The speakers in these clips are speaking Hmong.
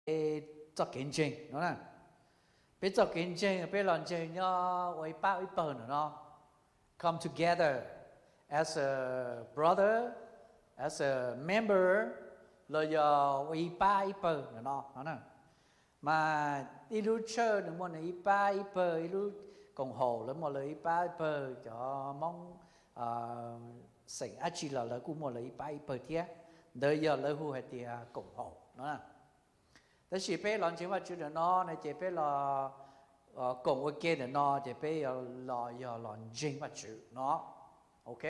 peb txoj kev ntseeg no na. Peb txoj kev ntseeg peb los ntseeg nyob ua ib pab ib pawg ntawm no, come together as a brother, as a member, los yog ua ib pab ib pawg ntawm no no na. Mas ib lub church nws muaj nws ib pab ib pawg, ib lub koom haum lawv muaj lawv ib pab ib pawg, cov Hmoob xeem dab tsi los lawv kuj muaj lawv ib pab ib pawg thiab. Ntawd yog lawv hu hais tias koom haum no. Tab sis peb los ntseeg Vajtswv ntawm no no ces peb los koom ua ke ntawm no ces peb los yog los ntseeg Vajtswv no. Ok,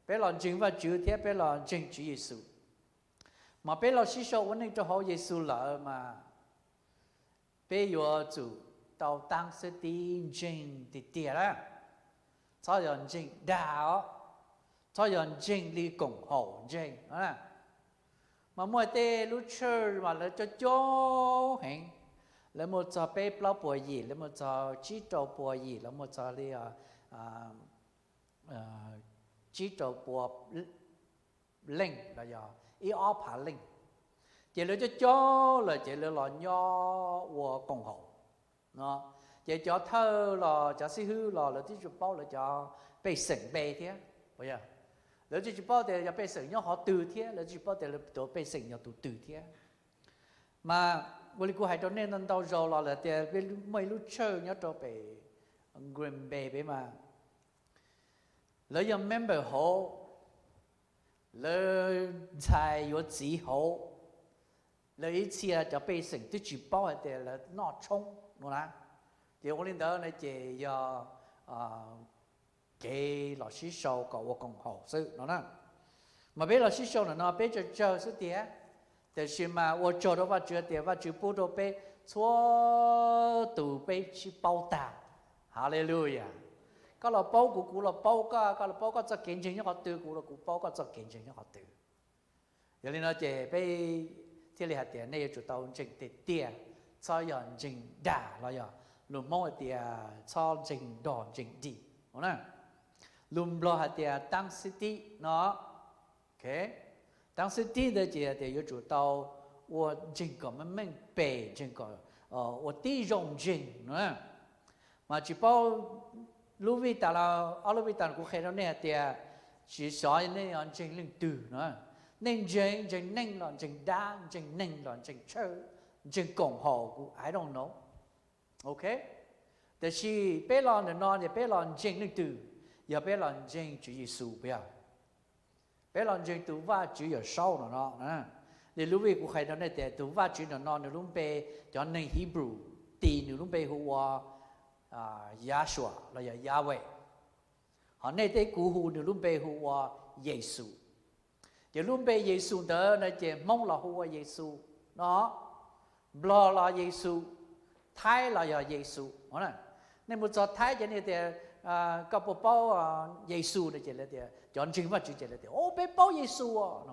peb los ntseeg Vajtswv thiab peb los ntseeg Tswv Yexus. Mas peb los sib sau ua neej rau hauv Yexus lawm mas peb yuav tsum tau taab xwb tib ntseeg tiag tiag na. Txhob yog ntseeg dag os, txhob yog ntseeg li koom haum ntseeg. Mas muaj tej lub church mas lawv coob coob heev, lawv muaj txog peb plaub puas yim, lawv muaj txog tsib rau puas yim, lawv muaj txog li tsib rau pua leej los yog ib ob phav leej. Ces lawv coob coob lawm ces lawv los nyob ua koom haum no. Ces cov thawj los cov xib hwb los lawv twb tsis paub lawv cov pej xeem npe thiab. Lawv twb tsis paub tias cov pej xeem nyob qhov twg thiab lawv twb tsis paub tias lawv tus pej xeem yog tus twg thiab. Mas ua li kuv hais rau nej ntau ntau zaus los lawm tias muaj ib lub church nyob rau pem Green Bay peb mas lawv yog member hauv, lawv ntxhais yuav txiv hauv, lawv ib txhia cov pej xeem twb tsis paub hais tias lawv noj tshoob no na. Ces ua li ntawd no ces yog kev los sib sau kom ua koom haum xwb no na. Mas peb los sib sau ntawm no peb tsawg tsawg xwb tiag, tiam sis mas ua tsaug rau Vajtswv tias Vajtswv pub rau peb txhua tus peb sib paub tag. Hallelujah. Koj los paub kuv, kuv los paub koj, koj los paub koj txoj kev ntseeg nyob qhov twg, kuv los kuv paub koj txoj kev ntseeg nyob qhov twg. Yog li no ces peb thiaj li hais tias nej yuav tsum tau ntseeg tiag tiag, txhob yog ntseeg dag los yog lus Hmoob hais tias txhob ntseeg dog ntseeg dig no na. Lus Nplog hais tias taab xwb tib no. Taab xwb tib ntawd ces tias yuav tsum tau ua ntseeg kom meej meej pem, ntseeg kom ua tib zoo ntseeg no. Mas tsis paub lub vij tas los ob lub vij tas kuv qhia rau nej hais tias tsis xyov nej yuav ntseeg leej twg no. Nej ntseeg, ntseeg neeg los ntseeg dab, ntseeg neeg los ntseeg tshawj, ntseeg koom haum kuv, I don't know. Ok, tiam sis peb los ntawm no ces peb los ntseeg leej twg? Yog peb los ntseeg Tswv Yexus puas yog? Peb los ntseeg tus Vajtswv Yawmsaub no no. Li lub vij kuv qhia rau nej tias tus Vajtswv no no nws lub npe, cov neeg Hebrew tis nws lub npe hu ua Yahshua los yog Yahweh. Ho nej thiab kuv hu nws lub npe hu ua Yexus. Ces lub npe Yexus ntawd no ces Hmoob los hu ua Yexus no, Nplog los Yexus, Thaib los yog Yexus. Nej mus txog Thaib ces nej tias koj puas paub Yexus no ces lawv tias, cov ntseeg Vajtswv ces lawv tias o peb paub Yexus no.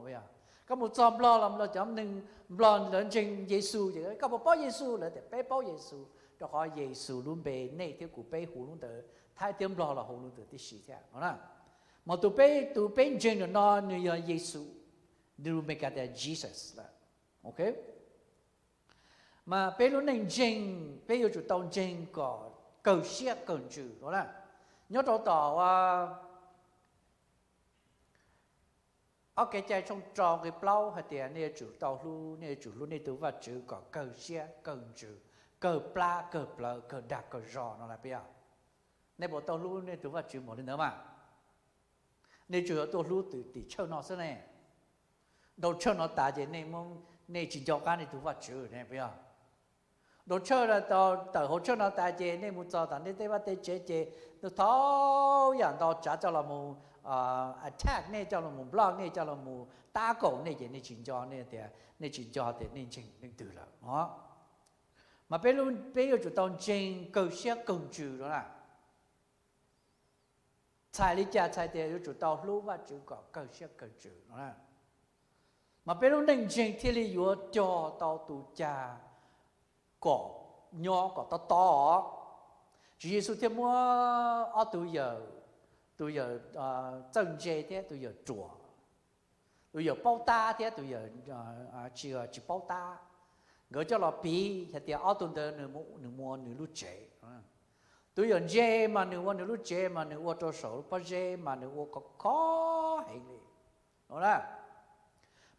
Koj mus txog Nplog los cov neeg Nplog lawv ntseeg Yexus ces koj puas paub Yexus, lawv tias peb paub Yexus, rau qhov Yexus lub npe nej thiab kuv peb hu lub ntawd, Thaib thiab Nplog los hu lub ntawd tib si thiab no na. Mas tus peb, tus peb ntseeg ntawm no nws yog Yexus, nws lub npe tias Jesus lawm. Ok, mas peb lub neej ntseeg peb yuav tsum tau ntseeg kom kawg siab kawg ntsws no na. Nyob rau tom ob Kev cai tshooj rau nqe plaub hais tias nej yuav tsum tau hlub, nej yuav tsum hlub nej tus Vajtswv kom kawg siab kawg ntsws, kawg plab kawg plawv, kawg dag kawg zog no las puas yog? Nej puas tau hlub nej tus Vajtswv npaum li ntawd mas? Nej tsuas yuav tuaj hlub tim church no xwb ne. Dhau church no tas ces nej, nej tsis nco qab nej tus Vajtswv ne puas yog? Dhau church, tawm hauv church no tas ces nej mus txog tom nej tej vaj tej tsev ces nws thaum yam ntau tsav coj los mus attack nej, coj los mus block nej, coj los mus tab kaum nej ces nej tsis nco, nej tias nej tsis nco tias nej ntseeg leej twg lawm os. Mas peb, peb yuav tsum tau ntseeg kawg siab kawg ntsws no na. Txhais li cas? Txhais tias yuav tsum tau hlub Vajtswv kom kawg siab kawg ntsws no na. Mas peb lub neej ntseeg thiaj li yuav cog tau tus cag kom nyob kom tob tob. Tswv Yexus thiaj muab ob tug yawm, tus yawm txawj ntse thiab tus yawm ruam, tus yawm paub tab thiab tus yawm tsis, tsis paub tab. Nkawd coj los piv hais tias ob tug ntawd nws mus ua nws lub tsev. Tus yawm ntse mas nws ua nws lub tsev mas nws ua rau saum pob zeb mas nws ua khov kho heev li no na.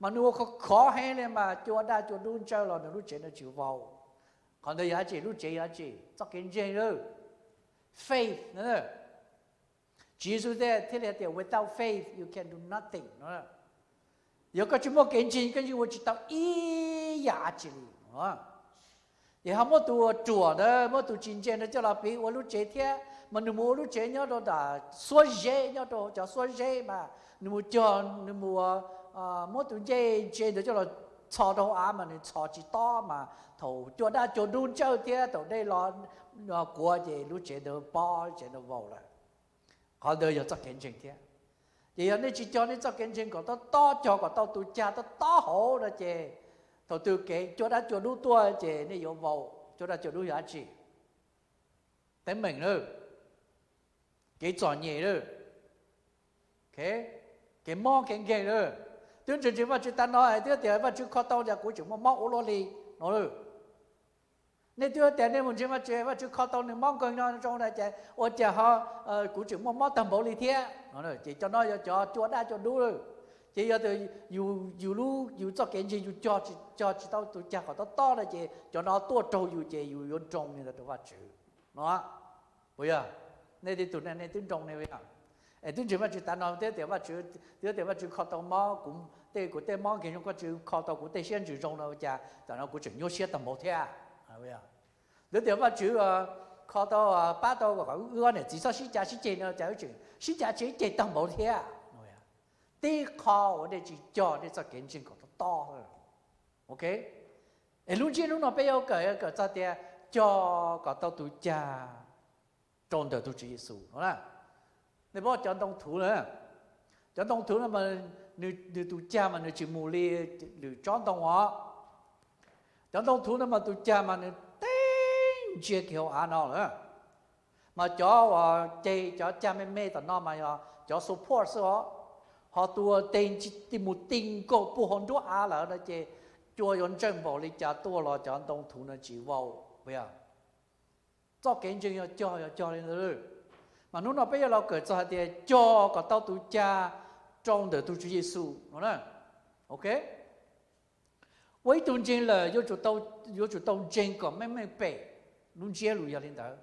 Mas nws ua khov kho heev li mas cua daj cua dub ntsawj los nws lub tsev nws tsis vau. Qhov ntawd yog dab tsi? Lub tsev yog dab tsi? Txoj kev ntseeg lawm. Faith. Tswv Yexus thiaj li hais tias without faith you can do nothing no. Yog koj tsis muaj kev ntseeg koj yeej ua tsis tau ib yam dab tsi li. Ces ho muab tus ruam ntawd, muab tus tsis ntseeg ntawd coj los piv ua lub tsev thiab, mas nws mus ua lub tsev nyob rau nram xuab zeb, nyob rau cov xuab zeb mas nws mus cog, nws mus muab tus ncej ntse ntawd coj los txhos rau hauv av mas nws txhos tsis tob mas thaum cua daj cua dub ntsawj thiab thaum dej los kuav ces lub tsev ntawd pob, lub tsev ntawd vau lawm. Qhov ntawd yog txoj kev ntseeg thiab. Ces yog nej tsis cog nej txoj kev ntseeg kom tob tob, cog kom tau tus cag tob tob hauv no ces thaum twg kev cua daj cua dub tuaj ces nej yuav vau. Cua daj cua dub yog dab tsi? Teeb meem lawm, kev txom nyem lawm, kev mob kev nkeeg lawm. Twb ntseeg ntseeg Vajtswv tas no twb tias Vajtswv kho tau tias kuv tseem muaj mob ua luaj li no lawm. Nej twb tias nej mus ntseeg Vajtswv, Vajtswv kho tau nws mob nkeeg no zoo na ces ua cas ho kuv tseem muaj mob tag npaum li thiab no. Ces cov no yog cov cua daj cua dub lawm. Ces yog tias yus, yus txoj kev ntseeg yus cog tsis tau tus cag kom tob tob no ces cov no tuaj raug yus ces yus yuav nroo li ntawd rau Vajtswv no. Puas yog? Nej tej tug ne nej twb nroo ne puas yog? Es twb ntseeg Vajtswv tas no twb tias Vajtswv, twb tias Vajtswv kho tau mob kuv tej, kuv tej mob nkeeg zoo, Vajtswv kho tau kuv tej siab ntsws zoo no ua cas tam no kuv tseem nyuaj siab tag npaum thiab? Twb tias Vajtswv kho tau, pab tau kom wb ob niam txiv txhob sib cav sib ceg no cas wb tseem sib cav sib ceg tag npaum thiab? Tib qho uas nej tsis cog nej txoj kev ntseeg kom tob tob. Ok, es lub ntsiab lub no peb yuav kawm, kawm txog tias cog kom tau tus cag rau ntawm tus Tswv Yexus no na. Nej paub cov ntoo thuv na, cov ntoo thuv no mas nws tus cag mas nws tsis mus li lwm tsob ntoo os. Cov ntoo thuv no mas tus cag mas nws teeb ntsia kiag hauv av no lawm. Mas cov uas ceg cov cag me me tom no mas yog cov support xwb os. Ho tus uas teg mus ti nkaus puag hauv nruab av lawm no ces cua yuav ntsawj npaum li cas tuaj los cov ntoo thuv no tsis vau. Puas yog? Txoj kev ntseeg yog cog, yog cog li ntawd. Mas hnub no peb yuav los kawm txog hais tias cog kom tau tus cag rau ntawm tus Tswv Yexus no na. Ok, ua ib tug ntseeg lawm yuav tsum tau ntseeg kom meej meej pem. Lub ntsiab lus yog li ntawd.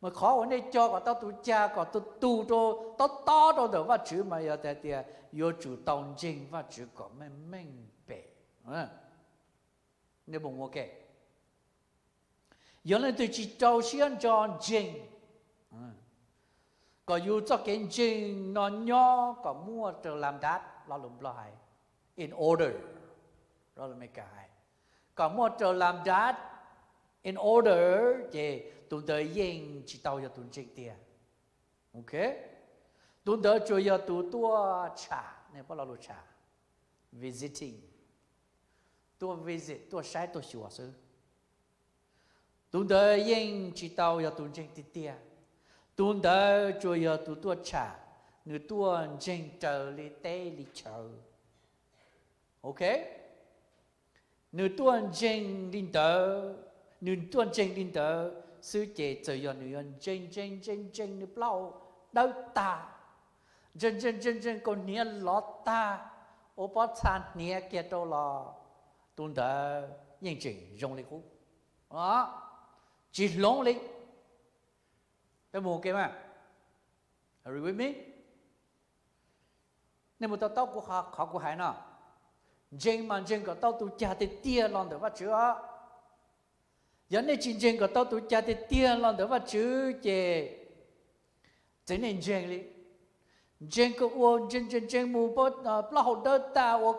Mas qhov uas nej cog kom tau tus cag kom tus, tus rau tob tob rau ntawm Vajtswv mas yog hais tias yuav tsum tau ntseeg Vajtswv kom meej meej pem. Nej mus ua ke, yog leej twg tsis rau siab ntso ntseeg kom yus txoj kev ntseeg no nyob kom muaj raws lam dab, lo lus Nplog hais in order, lo lus Meskas hais, kom muaj raws lam dab, in order, ces tus ntawd yeej tsis tau yog tus ntseeg tiag. Ok, tus ntawd tsuas yog tus tuaj tsham, nej paub lo lus tsham, visiting, tuaj visit, tuaj saib tuaj xyuas xwb. Tus ntawd yeej tsis tau yog tus ntseeg tiag tiag. Tus ntawd tsuas yog tus tuaj tsham, nws tuaj ntseeg raws li teb li chaw. Ok, nws tuaj ntseeg li ntawd, nws tuaj ntseeg li ntawd xwb ces txawm yog nws yuav ntseeg ntseeg ntseeg ntseeg nws plaub hau dawb tag, ntseeg ntseeg ntseeg ntseeg kaus hniav lov tag, ua pob txha hniav kiag rau los tus ntawd yeej tseem zoo li qub, tsis hloov li. Peb mus ua ke mas, agree with me? Nej mus to taub kuv qhov kuv hais no. Ntseeg mas ntseeg kom tau tus cag tiag tiag los ntawm Vajtswv os. Yog nej tsis ntseeg kom tau tus cag tiag tiag los ntawm Vajtswv ces txeev nej ntseeg li. Ntseeg kom ua ntseeg ntseeg ntseeg mus plaub hau dawb tag, ua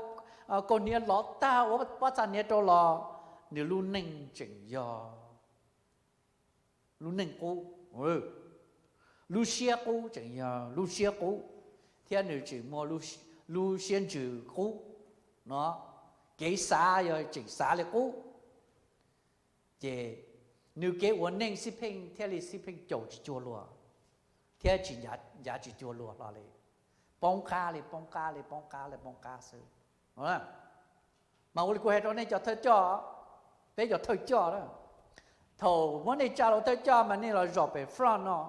kaus hniav lov tag, ua pob txha hniav rau los, nws lub neej tseem yog lub neej qub, lub siab qub tseem yog lub siab qub, thiab nws tseem muaj lub siab ntsws qub no, kev xav yog tseem xav li qub, ces nws kev ua neej xib pheej thiaj li xib pheej caum tsis cuag luag, thiab tsis ncav tsis cuag luag hlo li, poob qab li poob qab li poob qab li poob qab xwb. Mas ua li kuv hais rau nej cov thawj coj, Peb cov thawj coj na, thaum muab nej tsa los thawj coj mas nej los zaum pem front no.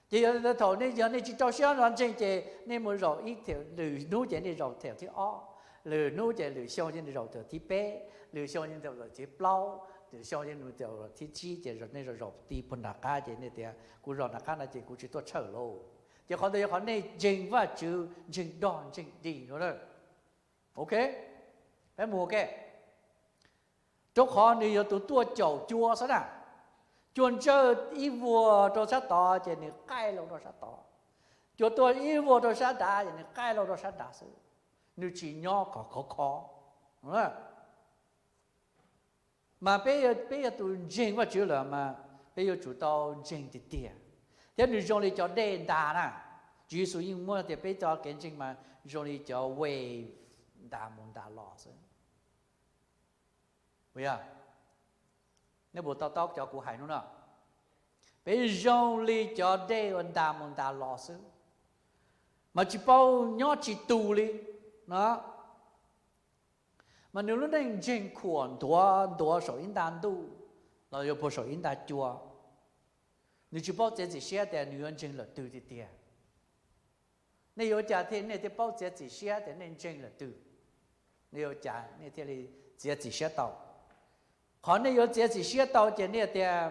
Ces yog thaum nej, yog nej tsis rau siab los ntseeg ces nej mus zaum ib, lwm hnub ces nej zaum theem thib ob, lwm hnub ces lwm xyoo ces nej zaum theem thib peb, lwm xyoo ces zaum thib plaub, lwm xyoo ces zaum thib tsib, ces nej zaum zaum ti puag nram qab ces nej tias kuv zaum nram qab no ces kuv tsis tuaj tshawj lauj. Ces qhov ntawd yog qhov nej ntseeg Vajtswv ntseeg dog ntseeg dig no. Ok, peb mus ok. Rau qhov nws yog tus tuaj caum cua xwb na. Cua ntsawj ib vuag rau sab tod ces nws qaij los rau sab tod. Cua tuaj ib vuag rau sab nrad ces nws qaij los rau sab nrad xwb. Nws tsis nyob qhov khov kho. Mas peb, peb yog tus ntseeg Vajtswv lawm mas peb yuav tsum tau ntseeg tiag tiag. Thiab nws zoo li cov dej ntas na. Tswv Yexus yeej muab tias peb cov kev ntseeg mas zoo li cov wave ntas mus ntas los xwb. Nej puas to taub cov kuv hais hnub no? Peb zoo li cov dej uas ntas mus ntas los xwb, mas tsis paub nyob tsis tus li no. Mas nws lub neej ntseeg khuam ntuav ntuav saum ib nta ntuj los yog puag saum ib nta cua. Nws tsis paub txiav txim siab tias nws yuav ntseeg lawm twg tiag tiag. Nej yuav cas thiaj, nej thiaj paub txiav txim siab tias nej ntseeg lawm twg? Nej yuav cas nej thiaj li txiav txim siab tau? Qhov nej yuav txiav txim siab tau ces nej tias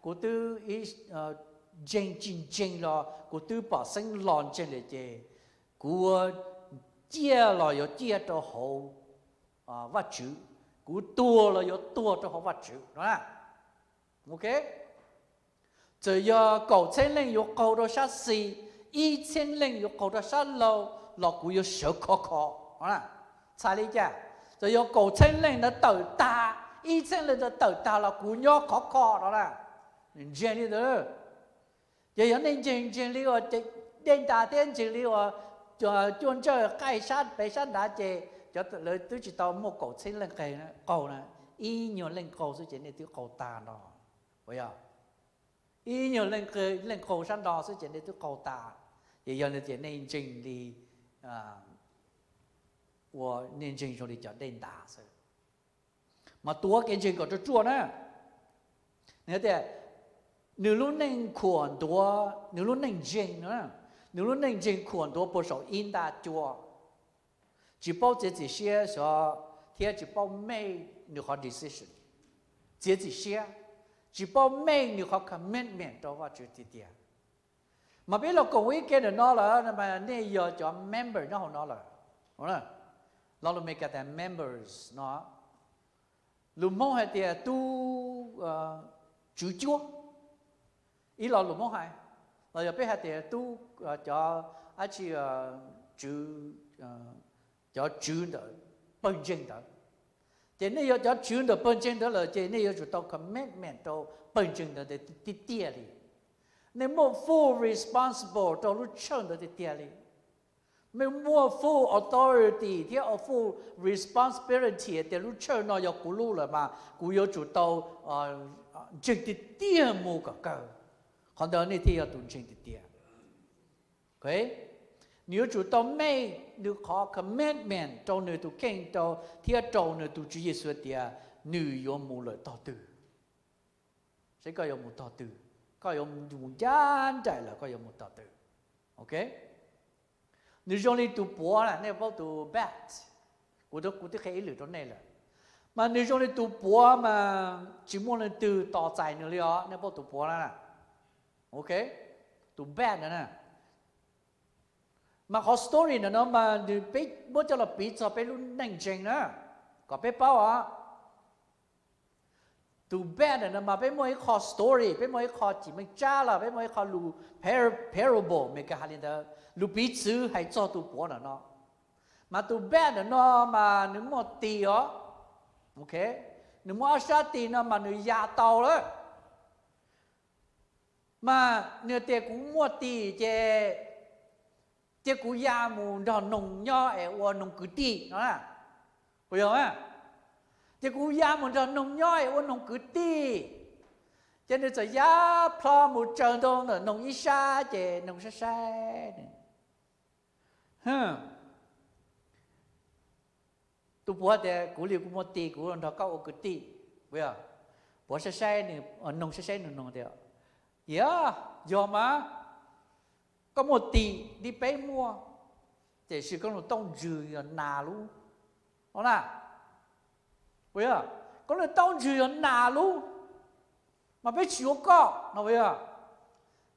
kuv twb ntseeg tsis ntseeg los kuv twb pom xeeb los ntseeg lawm ces kuv ciaj los yuav ciaj rau hauv Vajtswv, kuv tuag los yuav tuag rau hauv Vajtswv no. Ok, txawm yog kaum txheeb leej yuav qaug rau sab xis, ib txheeb leej yuav qaug rau sab laug los kuv yuav sawv khov kho. Txhais li cas? Txawm yog kaum txheeb leej ntawd tawm tag, ib txheeb leej ntawd tawm tag los kuv nyob khov kho no na. Ntseeg li ntawd. Ces yog nej ntseeg, ntseeg li uas dej ntas thiab ntseeg li uas cua ntsawj qaij sab pem sab nrad ces cov lawv twb tsis tau muaj kaum txheeb leej qaug na, ib nyuag leej qaug xwb ces nej twb qaug tag no. Yog ib nyuag leej qaug sab nrad xwb ces nej twb qaug tag. Ces yog li ces nej ntseeg li, ua nej ntseeg zoo li cov dej ntas xwb. Mas tuav kev ntseeg kom ruaj ruaj na. Nws tias nws lub neej khuam ntuav, nws lub neej ntseeg, nws lub neej ntseeg khuam ntuav puag saum ib nta cua. Tsis paub txiav txim siab xyov, thiab tsis paub make nws qhov decision, txiav txim siab, tsis paub make nws qhov commitment rau Vajtswv tiag tiag. Mas peb los koom ua ib ke ntawm no lawm mas nej yog cov member nyob hauv no lawm. Lo lus Meskas tias members no, lus Hmoob hais tias tub tswv cuab, ib lo lus Hmoob hais, los yog peb hais tias tub, cov, dab tsi, cov tswv ntawm pawg ntseeg ntawd. Ces nej yog cov tswv ntawm pawg ntseeg ntawd lawm ces nej yuav tsum tau commitment rau pawg ntseeg ntawd tiag tiag li. Nej muaj full responsible rau lub church ntawd tiag tiag li. Nej muaj full authority thiab full responsibility tias lub church no yog kuv lub lawm mas kuv yuav tsum tau ntseeg tiag tiag mus kom kawg. Qhov ntawd nej thiaj yog tus ntseeg tiag tiag. Nws yuav tsum tau make nws qhov commitment rau nws tus kheej rau thiab rau nws tus Tswv Yexus tias nws yuav mus lawm tog twg. Seb koj yuav mus tog twg, koj yuav mus ncaj nraim lawm koj yuav mus tog twg. Ok, nws zoo li tus puav na, nej paub tus bat, kuv, kuv twb qhia ib lwm rau nej lawm. Mas nws zoo li tus puav mas tsis muaj leej twg tos txais nws li os, nej paub tus puav na. Ok, tus bat ntawd na. Mas qhov story ntawm no mas nws, peb muab coj los piv txog peb lub neej ntseeg na, kom peb paub os. Tus bat ntawm no mas peb muaj ib qho story, peb muaj ib qho cim meej tsab los peb muaj ib qho lus parable, Meskas hais li ntawd, lus piv txwv hais txog tus puav ntawm no. Mas tus bat ntawm no mas nws muaj tis os. Ok, nws muaj ob sab tis no mas nws ya tau lawm. Mas nws tias kuv muaj tis ces, ces kuv ya mus nrog noog nyob es ua noog kwv tij no. Puas yog? Ces kuv ya mus nrog noog nyob es ua noog kwv tij. Ces nws txawm ya plho mus tsaws ntawm ntawm noog ib sab ces noog saib saib. Tus puav tias kuv li kuv muaj tis kuv nrog koj ua kwv tij. Puav yog, puav saib saib nws, noog saib saib nws noog tias, yog, yog mas, koj muaj tis li peb muaj, tiam sis koj lub taub ntswg yog nas lub no na. Puav yog, koj lub taub ntswg yog nas lub, mas peb tsis yuav koj no puav yog.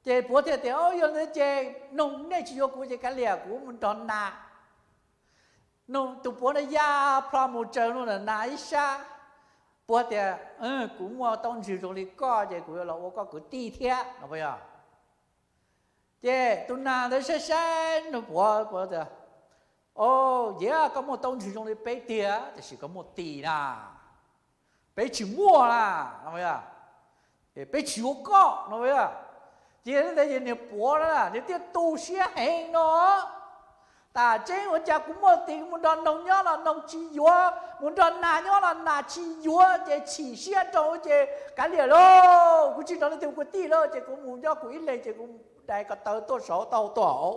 Ces puav thiaj tias, yog li ntawd ces noog nej tsis yuav kuv ces kav liam kuv mus nrog nas. Noog tus puav na ya plho mus tsaws lub nas ib sab. Puav tias, kuv muaj taub ntswg zoo li koj ces kuv yuav los ua koj kwv tij thiab no puav yog. Ces tus nas ntawd saib saib nws puav, puav tias, o, yog koj muaj taub ntswg zoo li peb tiag tiam sis koj muaj tis na, peb tsis muaj na, peb tsis yuav koj no. Ces li ntawd ces niag puav na nws thiaj tu siab heev no, tas tseeb ua cas kuv muaj tis mus nrog noog nyob los noog tsis yuav, mus nrog nas nyob los nas tsis yuav, ces chim siab rau ces kav liam lauj, kuv tsis nrog leej twg ua kwv tij lawm ces kuv mus nyob kuv ib leeg ces kuv dai ko taw tuaj saud taub hau tuaj hauv.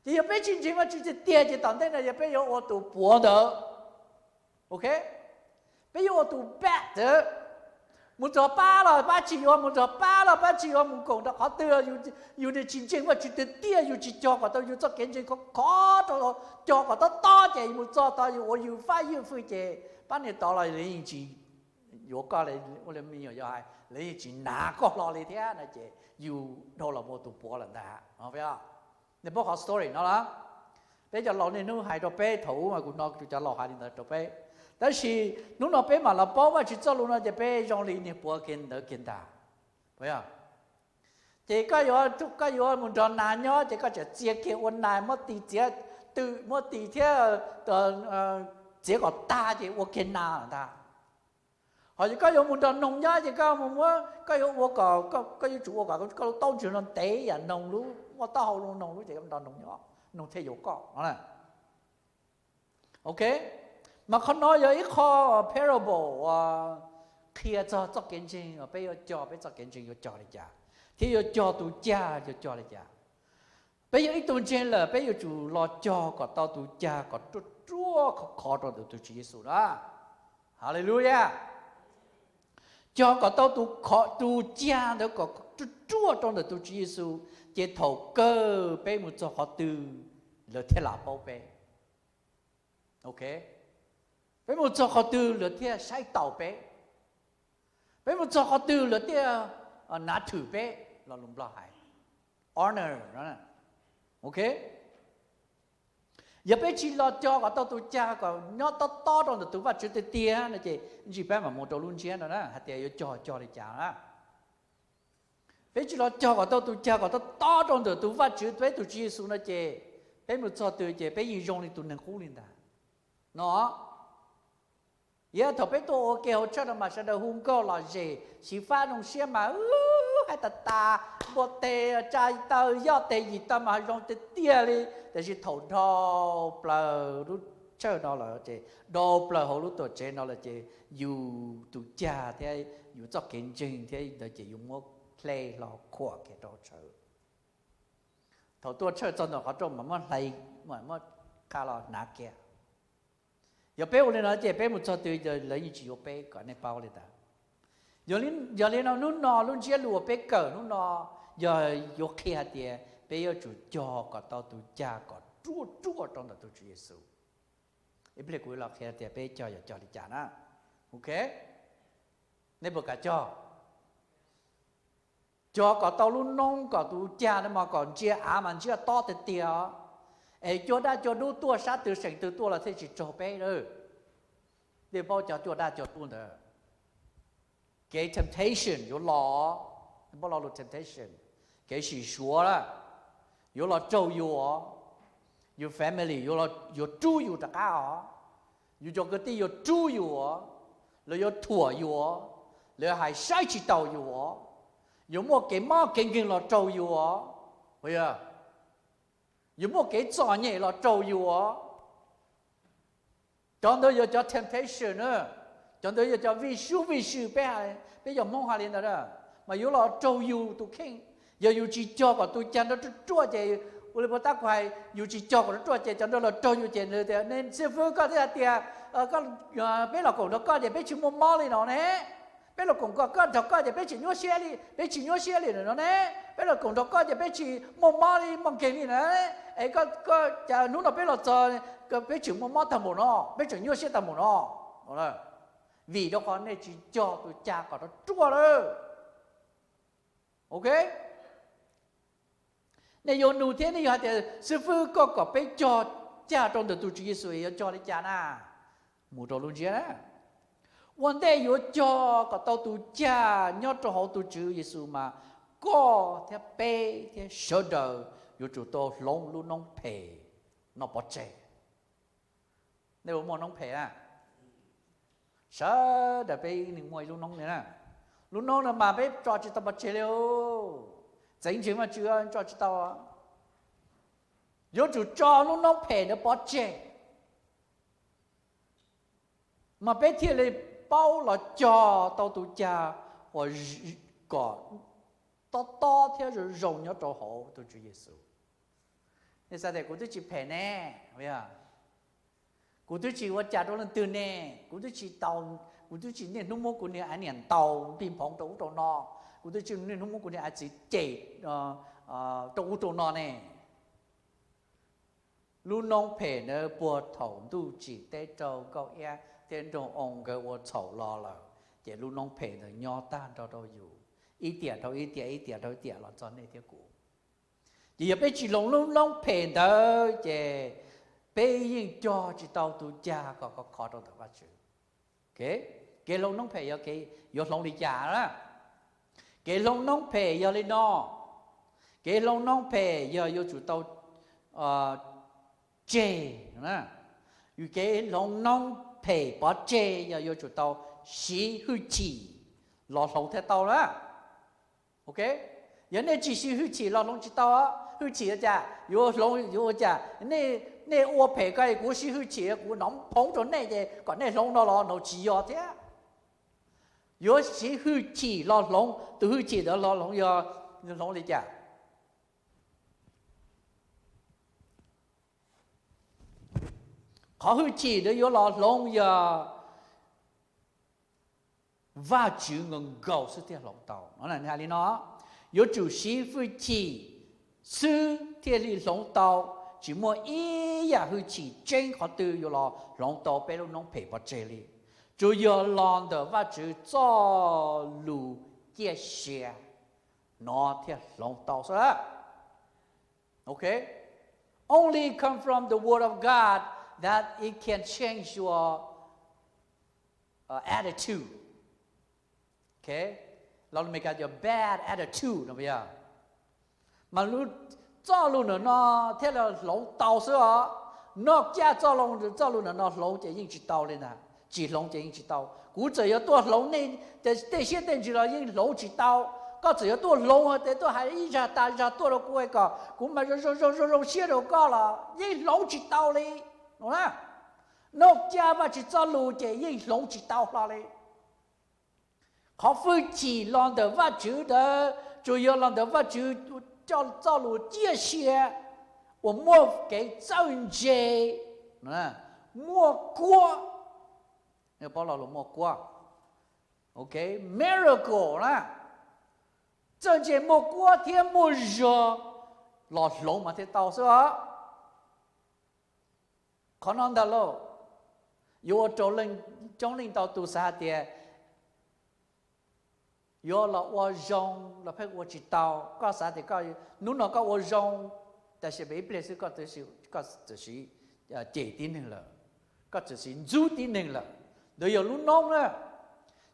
Ces yog peb tsis ntseeg Vajtswv tiag tiag ces tom ntej no yog peb yuav ua tus puav ntawd. Ok, peb yuav ua tus bat ntawd. Mus txog pab los pab tsis yuav, mus txog pab los pab tsis yuav, mus koom rau qhov twg los yus tsis ntseeg Vajtswv tiag tiag, yus tsis cog kom tau yus txoj kev ntseeg khov khov rau, cog kom tob tob ces mus txog tod yus ua yus fab ywj fwj ces pab niag tod los lawv yeej tsis yuav koj, ua li me nyuam yaus hais lawv yeej tsis hnav koj hlo li thiab no ces yus dhau los mus ua tus puav lawm ntag. Nej paub qhov story no los? Peb cov laus niaj hnub hais rau peb, thaum ub mas kuv hnov kuv cov laus hais li ntawd rau peb, tab sis hnub no peb mam los paub Vajtswv txoj lus no ces peb zoo li niag puav kiag ntawd kiag ntag. Ces koj yuav, koj yuav mus nrog nas nyob ces koj tseem txia kiag ua nas, muab tis txiav twm, muab tis thiab txiav kom tag ces ua kiag nas lawm ntag. Ho yog koj yuav mus nrog noog nyob ces koj mus muab, koj yuav ua kom, koj yuav tsum ua kom koj lub taub ntswg no ntev yam noog lub, muaj taub hau zoo noog lub ces koj nrog noog nyob, noog thiaj yuav koj no. Ok, mas qhov no yog ib qho parable uas qhia txog txoj kev ntseeg uas peb yuav cog, peb txoj kev ntseeg yuav cog li cas, thiab yuav cog tus cag yuav cog li cas. Peb yog ib tug ntseeg lawm peb yuav tsum los cog kom tau tus cag kom ruaj ruaj khov khov rau ntawm tus Tswv Yexus na. Haleluyas. Cog kom tau tus, tus cag ntawd kom ruaj ruaj rau ntawm tus Tswv Yexus, ces thaum kawg peb mus txog qhov twg lawv thiaj lam paub peb. Ok, peb mus txog qhov twg lawv thiaj saib taus peb, peb mus txog qhov twg lawv thiaj nav thwm peb, lo lus Nplog hais honor. Ok, yog peb tsis los cog kom tau tus cag kom nyob tob tob rau ntawm tus Vajtswv tiag tiag no ces ntshe peb mam mus rau lub ntsiab no na hais tias yuav cog cog li cas na. Peb tsis los cog kom tau tus cag kom tob tob rau ntawm tus Vajtswv peb tus Tswv Yexus no ces peb mus txog twg ces peb yeej zoo li tus neeg qub li ntag no. Yog thaum peb tuaj ua ke hauv tshawj no mas sawv daws hu nkauj lom zem xyiv fab zoo siab mas hais tas tas, npua teg tsa taw yoj teg yim taw mas zoo tiag tiag li, tiam sis thaum dhau plaws lub tshawj no lawm ces dhau plaws hauv lub tuam tsev no lawm ces yus tus cag thiab yus txoj kev ntseeg thiab ntawd ces yus muab hle hlo khuam kiag rau tshawj. Thaum tuaj tshawj txog ntawm qhov rooj mas muab hle, muab qha los hnav kiag. Yog peb ua li no ces peb mus txog twg lawv yeej tsis yuav peb, kom nej paub li ntawd. Yog li no hnub no lub ntsiab lus uas peb kawm hnub no yog yuav qhia hais tias peb yuav tsum cog kom tau tus cag kom ruaj ruaj rau ntawm tus Tswv Yexus. Ib pliag kuv los qhia tias peb cog yuav cog li cas na. Ok, nej puas kam cog? Cog kom tau lub noob kom tus cag no mas kom ntsia av mas ntsia tob tiag tiag, es cuaj dab cuaj dub tuaj sab twg seem twg tuaj los thiaj tsis raug peb lawm. Nej paub cov cuaj dab cuaj dub ntawd, kev temptation yuav los, nej paub lo lus temptation, kev sim suav lawm, yuav los raug yus, yus family yuav rub yus rov qab os, yus cov kwv tij yuav rub yus, lawv yuav thuam yus, lawv hais saib tsis taus yus, yuav muaj kev mob kev nkeeg los raug yus, yus muaj kev txom nyem los raug yus. Cov ntawd yog cov temptation, cov ntawd yog cov vij sub vij sw, peb, peb yog Hmoob hais li ntawd, mas yuav los raug yus tus kheej. Yog yus tsis cog kom tus cag nrog ruaj ruaj ces Ua li puas tab kuv hais, yus tsis cog kom ruaj ces cov nraug los raug yus ces nws tias, Xib fwb, koj twb hais tias peb los koom nrog koj ces peb tsis muaj mob li no ne. Peb los koom nrog koj, nrog koj ces peb tsis nyuaj siab li, peb tsis nyuaj siab li no ne. Peb los koom nrog koj ces peb tsis muaj mob li, muaj nkeeg li na. Es koj, koj cas hnub no peb los txog, peb tseem muaj mob tag npaum no, peb tseem nyuaj siab tag npaum no? Vim rau qhov nej tsis cog tus cag kom ruaj lawm. Ok, nej yuav nug thiab nej yuav hais tias, Xib fwb, koj kom peb cog cag rau ntawm tus Tswv Yexus yuav cog li cas na? Mus rau lub ntsiab na. Ua ntej yuav cog kom tau tus cag nyob rau hauv tus Tswv Yexus mas koj thiab peb thiab sawv daws yuav tsum tau hloov lub noob phem no pov tseg. Nej puas muaj noob phem na? Sawv daws peb ib leeg muaj ib lub noob li na. Lub noob no mas peb tso tsis tau pov tseg li. Txeev ntseeg Vajtswv tso tsis tau. Yuav tsum tso lub noob phem ntawd pov tseg, mas peb thiaj li paub los cog tau tus cag uas kom tob tob thiab zoo zoo nyob rau hauv tus Tswv Yexus. Nej xav tias, Kuv twb tsis phem ne, kuv twb tsis ua cas rau leej twg ne, kuv twb tsis tau, kuv twb tsis niaj hnub muab kuv niag aiv niam ntaus npig nphoov rau ub rau no, kuv twb tsis niaj hnub muab kuv niag aiv txiv cem rau ub rau no ne. Lub noob phem ntawd puag thaum ntuj tsim teb raug Nkauj Iab thiab Nraug Oo nkawd ua txhaum los lawm, ces lub noob phem ntawd nyob tag nrho rau yus, ib tiam dhau ib tiam, ib tiam dhau ib tiam los txog nej thiab kuv. Ces yog peb tsis hloov lub noob phem ntawd ces peb yeej cog tsis tau tus cag kom khov kho rau ntawm Vajtswv. Kev hloov noob phem yog, yuav hloov li cas na? Kev hloov noob phem yog li no. Kev hloov noob phem yog yuav tsum tau tseg. Kev hloov noob phem pov tseg yog yuav tsum tau siv hwj chim los hloov thiaj tau na. Ok, yog nej tsis siv hwj chim los hloov tsis tau. Hwj chim ua cas? Yuav hloov yuav ua cas? Nej ua phem ko kuv siv hwj chim, kuv nov phoov rau nej ces kom nej hloov no los no tsis yog thiab. Yuav siv hwj chim los hloov, tus hwj chim ntawd los hloov yog hloov li cas? Qhov hwj chim ntawd yuav los hloov yog Vajtswv nkaus nkaus xwb thiaj hloov tau. Hais li no, yuav tsum siv hwj chim xwb thiaj li hloov tau. Tsis muaj ib yam hwj chim tseeb qhov twg yuav los hloov tau peb lub noob phem pov tseg li. Tsuas yog los ntawm Vajtswv txoj lus ciaj sia no thiaj hloov tau xwb. Ok, only come from the word of God that it can change your attitude. Los Meskas tias bad attitude no yog, mas lub txoj lus ntawm no thiaj li hloov tau xwb os. Noj caj txoj lus, txoj lus ntawm no hloov ces yeej tsis tau li ntag. Tsis hloov ces yeej tsis tau. Kuv txawm yuav tuaj hloov nej tej siab tej ntsws los yeej hloov tsis tau. Koj txawm yuav tuaj hloov, tuaj hais ib zag tas zag tuaj rau kuv kom kuv mas zoo zoo siab rau koj los yeej hloov tsis tau li. Noj caj Vajtswv txoj lus ces yeej hloov tsis tau hlo li. Qhov hwj chim los ntawm Vajtswv ntawd tsuas yog los ntawm Vajtswv coj txoj lus ciaj sia uas muaj kev txawj ntse, muaj kuab, Pab Los Lus muaj kuab, ok, miracle na, txawj ntse muaj kuab thiab muaj zog los hloov mas thiaj tau xwb os. Qhov no ntag lauj, yuav ua rau coob leej ntau tus xav hais tias yuav los ua zoo los pheej ua tsis tau. Koj xav tias hnub no koj ua zoo, tab sis peb ib pliag xwb koj txawm siv cem tib neeg lawm, koj txawm siv ntxub tib neeg lawm. Ntawd yog lub noob na.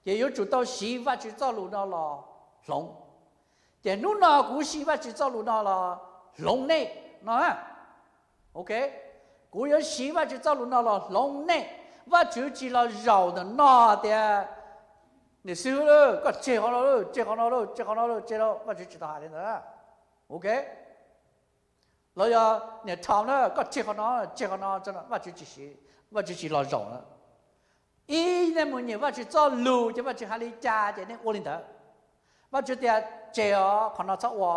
Ces yuav tsum tau siv Vajtswv txoj lus no los hloov. Ces hnub no kuv siv Vajtswv txoj lus no los hloov nej no. Ok, kuv yuav siv Vajtswv txoj lus no los hloov nej. Vajtswv tsis los zaum ntawm no tias, Niam xib hwb, koj tseg qhov no, tseg qhov no, tseg qhov no, tseg, Vajtswv tsis tau hais li ntawd. Ok, los yog Niam Thom na, koj tseg qhov no, tseg qhov no, Vajtswv tsis, Vajtswv tsis los zaum na. Ib, nej mus nyeem Vajtswv txoj lus ces Vajtswv hais li cas ces nej ua li ntawd. Vajtswv tias tseg os, qhov no txhob ua,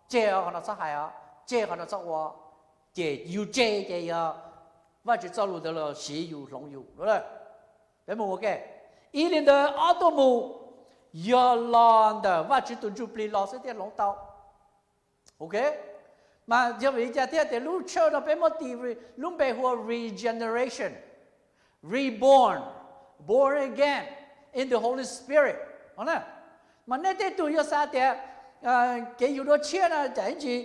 tseg os, qhov no txhob hais os, tseg qhov no txhob ua, ces yus tseg ces yog Vajtswv txoj lus ntawd los siv yus hloov yus. Peb mus ua ke, ib li ntawd ob tuaj mus, yog los ntawm Vajtswv tus ntsuj plig los xwb thiaj hloov tau. Ok, mas yog vim li cas thiaj tias lub tshooj no peb muab tis lub npe hu ua regeneration, reborn, born again in the Holy Spirit. Mas nej tej tug yuav xav tias kev yug dua tshiab no cas ib ntsis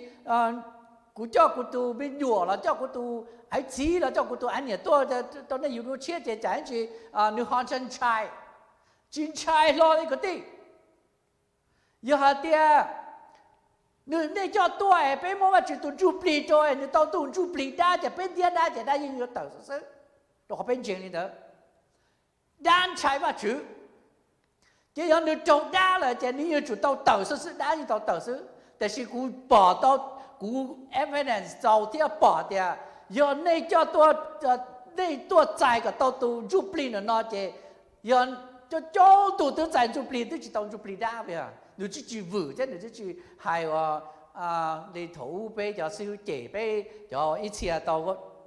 kuv coj kuv tus me nyuam los coj kuv tus ais txiv los coj kuv tus ais niam tuaj rau nej yug dua tshiab ces cas ib ntsis nws ho ntshai ntshai. Tsis ntshai hlo li kwv tij. Yog hais tias nws, nej coj tuaj es peb muab Vajtswv tus ntsuj plig rau es nws tau tus ntsuj plig dab ces peb ntiab dab ces dab yeej yuav tawm xwb xwb, rau qhov peb ntseeg li ntawd. Dab ntshai Vajtswv, ces yog nws raug dab lawm ces nws yuav tsum tau tawm xwb xwb, dab yeej tau tawm xwb. Tiam sis kuv pom tau, kuv evidence txaus thiab pom tias yog nej coj tuaj, nej tuaj txais kom tau tus ntsuj plig no no ces yog coob coob tus twb txais ntsuj plig twb tsis tau ntsuj plig dab, nws twb tsis vwm thiab nws twb tsis hais ua li thaum ub peb cov xib hwb cem peb cov ib txhia tau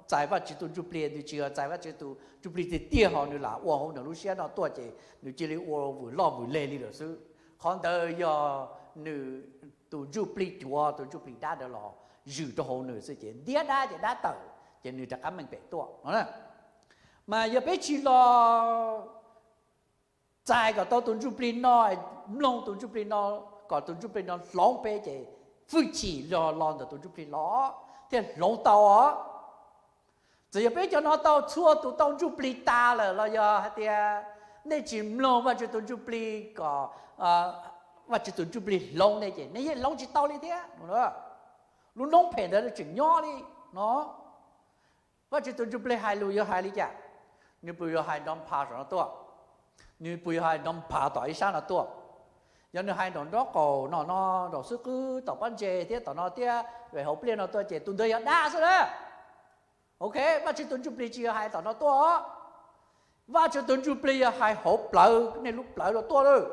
txais Vajtswv tus ntsuj plig, nws tsis yog txais Vajtswv tus ntsuj plig tiag tiag ho nws lam ua hauv nws lub siab no tuaj ces nws cia li ua vwm loj vwm leg li lawm xwb. Qhov ntawd yog nws tus ntsuj plig cuav, tus ntsuj plig dab ntawd los zwm rau hauv nws xwb ces ntiab dab ces dab tawm ces nws rov qab meej pem tuaj no. Mas yog peb tsis los txais kom tau tus ntsuj plig no, mloog tus ntsuj plig no, kom tus ntsuj plig no hloov peb ces hwj chim los los ntawm tus ntsuj plig los thiaj hloov tau os. Txawm yog peb cov no tau txhua tus tau ntsuj plig tas lawm los yog hais tias nej tsis mloog Vajtswv tus ntsuj plig kom Vajtswv tus ntsuj plig hloov nej ces nej yeej hloov tsis tau li thiab. Lub noob phem ntawd tseem nyob li no. Vajtswv tus ntsuj plig hais lus yuav hais li cas? Nws puas yuav hais nrov nphav saum no tuaj? Nws puas yuav hais nrov nphav tom ib sab no tuaj? Yog nws hais nraum nraub qaum no no, nraum xwb qwb tom pob ntseg thiab tom no thiab hauv pliaj no tuaj ces tus ntawd yog dab xwb na. Ok, Vajtswv tus ntsuj plig tsis yog hais tom no tuaj. Vajtswv tus ntsuj plig yog hais hauv plawv, nej lub plawv no tuaj lawm.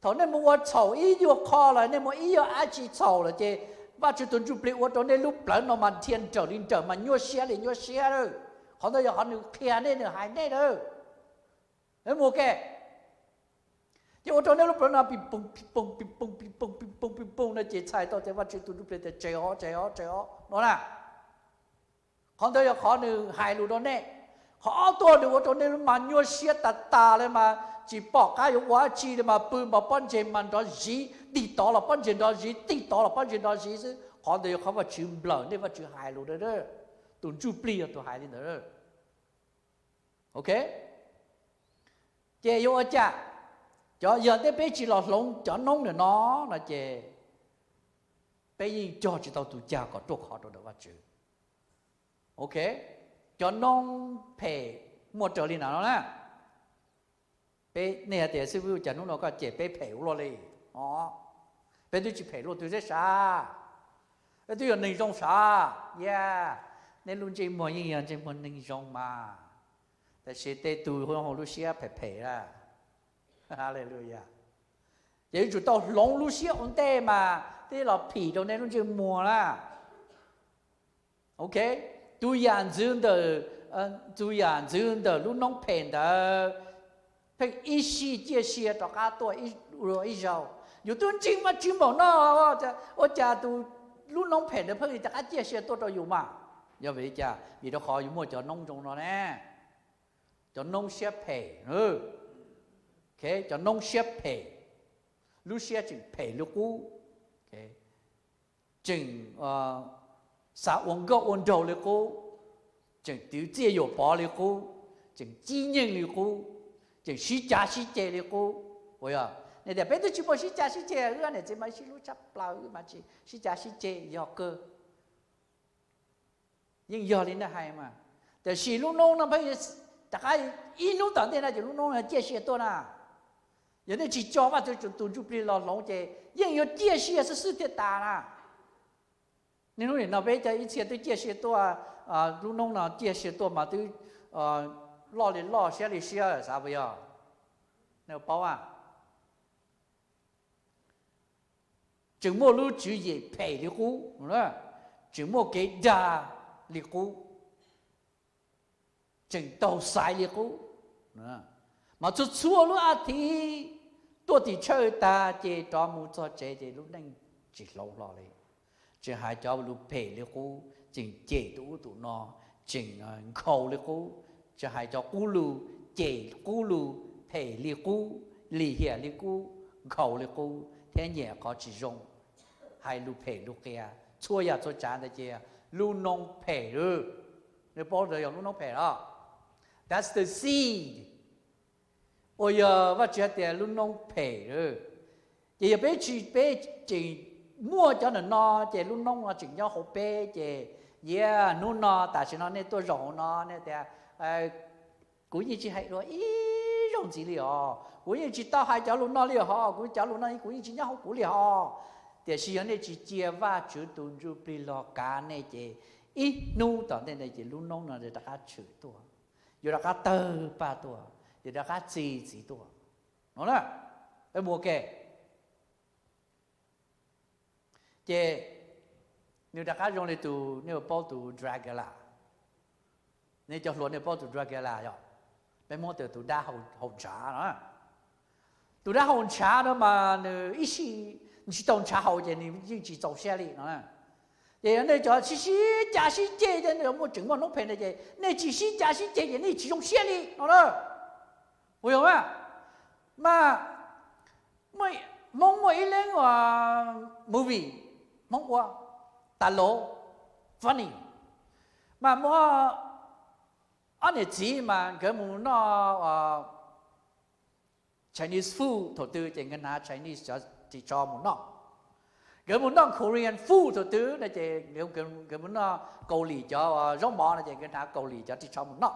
Thaum nej mus ua txhaum ib yuag qho los nej mus ib yuag dab tsi txhaum lawm ces Vajtswv tus ntsuj plig ua rau nej lub plawv no mas dhia nrawm li nrawm mas nyuaj siab li nyuaj siab lawm. Qhov ntawd yog qhov nws qhia nej, nws hais nej lawm. Mus ke, ces ua rau nej lub plawv no pis poog pis poog pis poog pis poog pis poog pis poog no ces txhais tau tias Vajtswv tus ntsuj plig tias tseg os, tseg os, tseg os no na. Qhov ntawd yog qhov nws hais lus rau nej. Qhov ob tuaj nws ua rau nej lub mas nyuaj siab tas tas li mas tsis pom qab yuav ua dab tsi li mas pw mas pob ntseg mas nrov ziv, tig tod los pob ntseg nrov ziv, tig tod los pob ntseg nrov ziv xwb. Qhov ntawd yog qhov Vajtswv nplawm nej, Vajtswv hais lus, tus ntsuj plig yog tus hais li ntawd. Ok, ces yuav ua cas? Cov, yog tej peb tsis los hloov cov noob ntawm no no ces peb yeej cog tsis tau tus cag kom ruaj khov rau ntawm Vajtswv. Ok, cov noob phem muaj raws li na no na. Peb, nej hais tias xib fwb, cas hnub no koj cem peb phem ua luaj li? O, peb twb tsis phem luaj twg thiab sav. Peb twb yog neeg zoo sav. Yog, nej lub ntsej muag yeej yog ntsej muag neeg zoo mas, tab sis tej tus hauv lub siab phem phem a. Haleluya. Ces yuav tsum tau hloov lub siab ua ntej mas thiaj los phim rau nej lub ntsej muag na. Ok, tus yam ntxwv ntawm, tus yam ntxwv ntawm lub noob phem ntawd pheej ib sij ciaj sia rov qab tuaj ib zaug. Yus twb ntseeg Vajtswv npaum no, ua cas tus lub noob phem ntawd pheej rov qab ciaj sia tuaj rau yus mas? Yog vim li cas? Vim rau qhov yus muaj cov noob zoo no ne. Cov noob siab phem, cov noob siab phem, lub siab tseem phem li qub, tseem xav ua nkauj ua nraug li qub, tseem twv txiaj yuam pov li qub, tseem cib nyeej li qub, tseem sib cav sib ceg li qub. Ua yog nej tias peb twb tsis muaj sib cav sib ceg, wb niam txiv mas sib hlub tshaj plaws, wb mas tsis sib cav sib ceg, yog kawg. Yeej yog li nej hais mas, tiam sis lub noob no pheej rov qab, ib hnub tom ntej no ces lub noob no ciaj sia tuaj na. Yog nej tsis coj Vajtswv tus ntsuj plig los hloov ces yeej yuav ciaj sia xwb xwb thiaj tas na. Niaj hnub nim no peb cov ib txhia twb ciaj sia tuaj, lub noob no ciaj sia tuaj mas twb loj li loj siab li siab xav puas yog? Nej paub a? tseem muaj lub tswv yim phem li qub, tseem muaj kev dag li qub, tseem taug xaiv li qub. Mas txhua txhua lub a thiv tuaj tim tshawj tag ces rov mus txog tsev ces lub neej tsis hloov hlo li. Tseem hais cov lus phem li qub, tseem cem tus ub tus no, tseem nkhaus li qub, tseem hais cov qub lus, cem qub lus, phem li qub, lim hiam li qub, nkhaus li qub thiab nyiam qhov tsis zoo, hais lus phem lus qias, txhua yam txhua tsav ntawd ces lub noob phem lawm. Nws paub ntawd yog lub noob phem los? That's the seed. Uas yog Vajtswv hais tias lub noob phem lawm. Ces yog peb tsis, peb tseem muaj cov ntawm no ces lub noob no tseem nyob hauv peb ces, yeah, hnub no tam sim no nej tuaj zaum hauv no nej tias, kuv yeej tsis hais dua ib zaug ntxiv li os, kuv yeej tsis tau hais cov lus no li hos, kuv cov lus no kuv yeej tsis nyob hauv kuv li hos. Tiam sis yog nej tsis cia Vajtswv tus Ntsuj Plig los kav nej ces ib hnub tom ntej ntawd ces lub noob no rov qab tshwm tuaj, yuav rov qab tawg paj tuaj, yuav rov qab txi txiv tuaj no na. Peb mus ua ke. Ces nws rov qab zoo li tus, nej puas paub tus Dracula? Nej cov hluas nej paub tus Dracula yog? Peb muab tias tus dab haus ntshav no. Tus dab haus ntshav no mas nws ib sij tsis tau ntshav haus ces nws yeej tsis txaus siab li no. Ces yog nej cov sib sib cav sib ceg, muaj tseem muaj noob phem ntawd ces nej tsis sib cav sib ceg ces nej tsis zoo siab li no na. Puas yog mas? Mas Hmoob muaj ib leeg movie, Hmoob ua tas lov, funny, mas muaj ob niam txiv mas nkawd mus noj Chinese food thaum twg ces nkawd hnav Chinese cov ris tsho mus noj. Nkawd mus noj Korean food thaum twg no ces nkawd mus noj Kaus Lim cov zaub mov no ces nkawd hnav Kaus Lim cov ris tsho mus noj.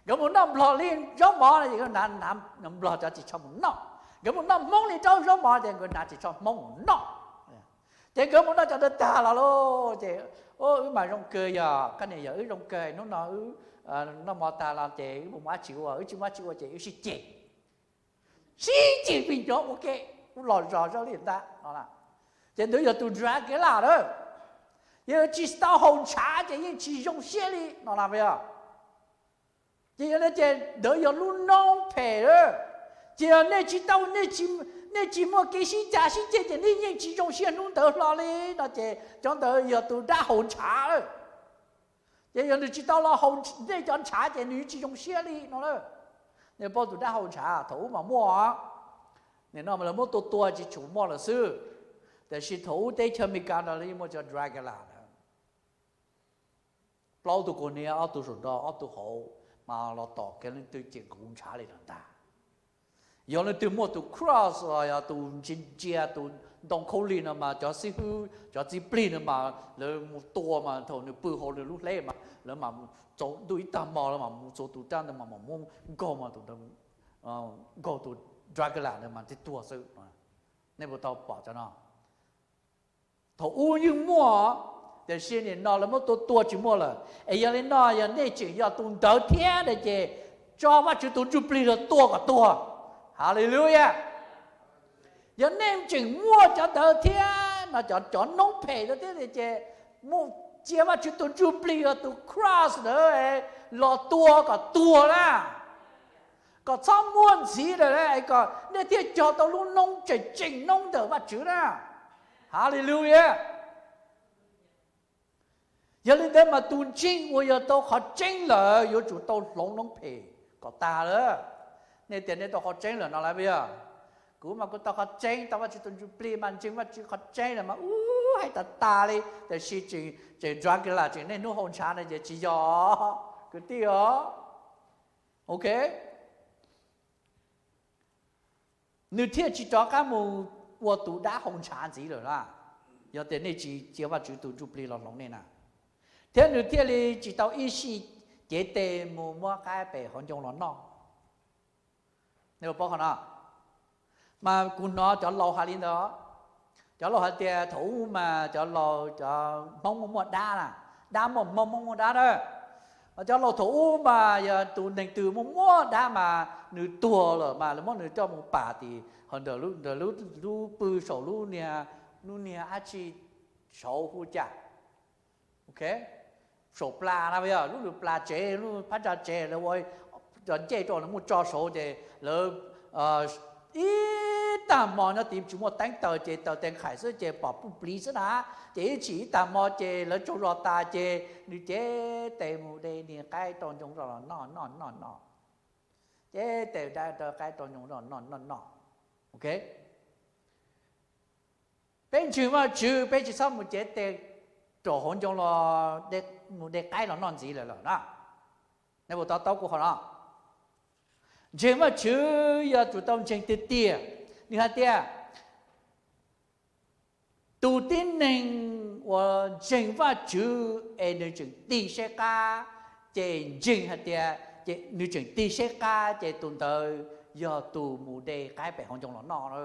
Nkawd mus noj Nplog li zaub mov no ces nkawd hnav, hnav Nplog cov ris tsho mus noj. Nkawd mus noj Hmoob li rau zaub mov ces nkawd hnav ris tsho Hmoob mus noj. Ces nkawd mus noj cov ntawd tag los lauj ces, wb mas zoo kawg yog koj niam yog wb zoo kawg, hnub no wb noj mov tag los ces wb puas muaj dab tsi ua, wb tsis muaj dab tsi ua ces wb sib ceg, sib ceg pes cov ua ke, kuv los zog zog li ntag no. Ces ntawd yog tus Dracula lawm. Yog tsis tau haus ntshav ces yeej tsis zoo siab li no na yog. Ces yog li ces ntawd yog lub noob phem lawm. Ces yog nej tsis tau, nej tsis muaj kev sib cav sib ceg ces nej yeej tsis zoo siab hnub ntawd hlo li no ces cov ntawd yog tus dab haus ntshav lawm. Ces yog nws tsis tau los haus nej cov ntshav ces nws tsis zoo siab li no lawm. Nej paub tus dab haus ntshav thaum ub mas muaj, nim no mas lawv muab tua tua tsis tshua muaj lawm xwb, tiam sis thaum ub teb chaws Amelikas no lawv yeej muaj cov Dracula na. Plaub tug kaus hniav, ob tug saum nraud, ob tug hauv, mas los tom kev leej twg ces nkaus ntshav li no ntag. Yog leej twg muaj tus cross los yog tus ntsia ntsia tus ntoo khaub lig no mas cov xib hwb cov txiv plig no mas lawv mus tua mas thaum nws pw hauv nws lub hleb mas lawv mam txaus ntuj ib tag hmo lawv mam mus txua tus rab ntawd mas mam muab nkaug mas tus, nkaug tus Dracula ntawd mas thiaj tuag xwb. Nej puas tau pom cov no? Thaum ub yeej muaj, tiam sis nim no lawv muab tua tua tsis muaj lawm. Es yog li no yog nej tseem yog tus ntawd thiab no ces tso Vajtswv tus Ntsuj Plig los tua kom tuag. Hallelujah. Yog nej tseem muaj cov ntawd thiab no, cov, cov noob phem ntawd thiab no ces cia Vajtswv tus Ntsuj Plig yog tus cross ntawd los tua kom tuag na, kom txhob muaj ntxiv lawm, kom nej thiaj cog tau lub noob tseem tseem noob ntawm Vajtswv na. Hallelujah. Yog li ntawd mas tus ntseeg uas yog tau qhov tseeb lawm yuav tsum tau hloov noob phem kom tag lawm. Nej tias nej tau qhov tseeb lawm no lawm puas yog? Kuv mas kuv tau qhov tseeb, tau Vajtswv tus Ntsuj Plig mas ntseeg Vajtswv qhov tseeb lawm mas ub hais tas tas li, tiam sis tseem, tseem Dracula tseem niaj hnub haus ntshav no ces tsis yog, kwv tij os. Ok. Nws thiaj tsis rov qab mus ua tus dab haus ntshav ntxiv lawm na, yog tias nej tsis cia Vajtswv tus Ntsuj Plig los hloov nej na. Thiab nws thiaj li tsis tau ib sij cev tes mus muab qaib pem qhov ncoo los noj. Nej puas paub qhov no? Mas kuv hnov cov laus hais li ntawd. Cov laus hais tias thaum ub mas cov laus, cov Hmoob muaj muaj dab na, dab muaj Hmoob, Hmoob muaj dab na. Mas cov laus thaum ub mas yog tus neeg twg muaj muaj dab mas nws tuag lawm mas lawv muab nws coj mus pam tim ho ntawm lub, lub pw saum lub niag Nws niag dab tsi saud hu cas, ok, saum plas na, yog lub lwm plas tsev, lub phab ntsa tsev lawv ua ncej rau, lawv muab tso saud ces lawv ib tag hmo nyob tid tsis muaj teeb taws ces taws tes nqhaim xwb ces pom puj pliv xwb na. Ces ib chim ib tag hmo ces lawv tsaug zog tas ces nws cev tes mus de niag qaib rau ncoo los noj noj noj noj. Cev tes de qaib rau ncoo los noj noj noj. Ok, peb ntseeg Vajtswv peb tsis txhob mus cev tes rau hauv ncoo los mus de qaib los noj ntxiv lawm lawm na. Nej puas to taub kuv qhov no? Ntseeg Vajtswv yog tsum tau ntseeg tiag tiag. Nws hais tias tus tib neeg uas ntseeg Vajtswv es nws tseem tig saib qab, ces ntseeg hais tias, ces nws tseem tig saib qab ces tus ntawd yog tus mus de qaib pem hauv ncoo los noj na.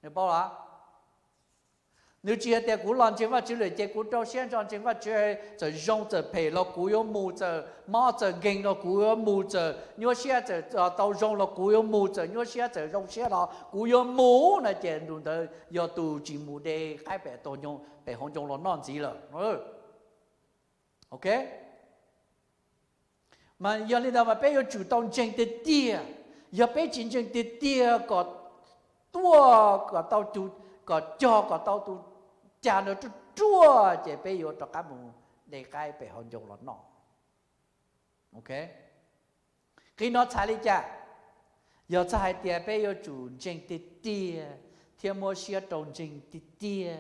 Nws paub los? Nws tsis hais tias kuv los ntseeg Vajtswv lawm ces kuv rau siab ntso ntseeg Vajtswv, txawm zoo txawm phem los kuv yuav mus, txawm mob txawm nkeeg los kuv yuav mus, txawm nyuaj siab txawm tau zoo los kuv yuav mus, txawm nyuaj siab txawm zoo siab los kuv yuav mus na, ces tus ntawd yog tus tsis mus de qaib pem hauv ncoo los noj ntxiv lawm. Ok, mas yog li ntawd mas peb yuav tsum tau ntseeg tiag tiag. Yog peb tsis ntseeg tiag tiag kom tuaj, kom tau tus, kom cog kom tau tus cag ntawd ruaj ruaj ces peb yuav rov qab mus de qaib pem hauv ncoo los noj. Ok, qhov no txhais li cas? Yog txhais hais tias peb yuav tsum ntseeg tiag tiag thiab muab siab rau ntseeg tiag tiag,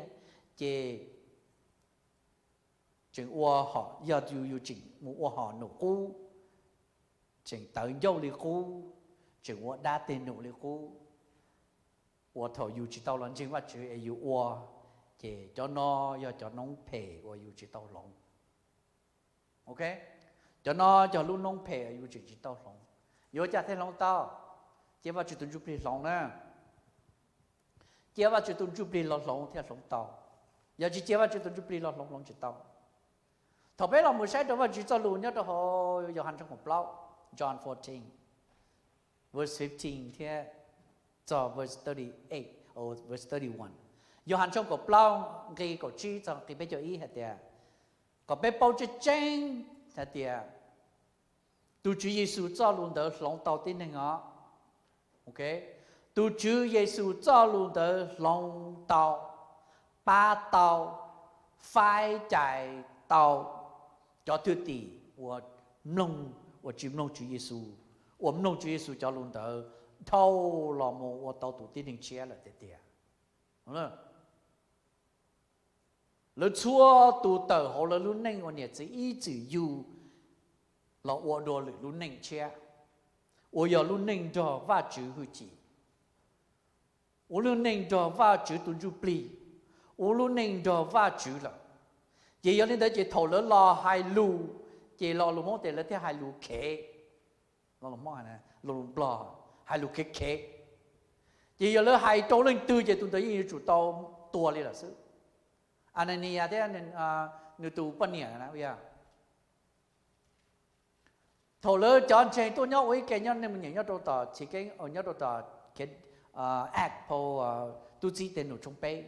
ces tseem ua, yog yus, yus tseem mus ua hom num qub, tseem tawv ncauj li qub, tseem ua dab tes num li qub, uas thaum yus tsis tau los ntseeg Vajtswv es yus ua, ces cov no yog cov noob phem uas yus tsis tau hloov. Ok, cov no yog lub noob phem yus tseem tsis tau hloov. Yuav ua cas thiaj hloov tau? Cia Vajtswv tus Ntsuj Plig hloov na. Cia Vajtswv tus Ntsuj Plig los hloov thiaj hloov tau. Yog tsis cia Vajtswv tus Ntsuj Plig los hloov, hloov tsis tau. Thaum peb los mus saib rau Vajtswv txoj lus nyob rau hauv Yauhas tshooj kaum plaub, John fourteen, verse fifteen thiab txog verse thirty-eight, verse thirty-one. Yauhas tshooj kaum plaub nqi kaum tsib txog nqi peb caug ib hais tias, kom peb paub tseeb tseeb hais tias tus Tswv Yexus txoj lus ntawd hloov tau tib neeg os. Ok, tus Tswv Yexus txoj lus ntawd hloov tau, pab tau, faib cais tau cov thwj tim uas mloog, uas tsis mloog Tswv Yexus, uas mloog Tswv Yexus cov lus ntawd dhau los mus ua tau tus tib neeg tshiab lawm tiag tiag. Lawv txhua tus tawm hauv lawv lub neej uas niam txiv ib txwm yug los ua dua lwm lub neej tshiab, uas yog lub neej nrog Vajtswv hwj chim, ua lub neej nrog Vajtswv tus Ntsuj Plig, ua lub neej nrog Vajtswv lawm. Ces yog li ntawd ces thaum lawv los hais lus, ces lo lus Hmoob tias lawv thiaj hais lus khev, lo lus Nplog hais lus khev khev. Ces yog lawv hais rau leej twg ces tus ntawd yeej yuav tsum tau tua li lawm xwb. Ananias thiab nws tus poj niam na, thaum lawv cov ntseeg tuaj nyob ua ib ke, nyob, nej mus nyeem nyob rau tom Chiv Keeb, nyob rau tom Acts, Phau Tub Txib Tes Num tshooj peb,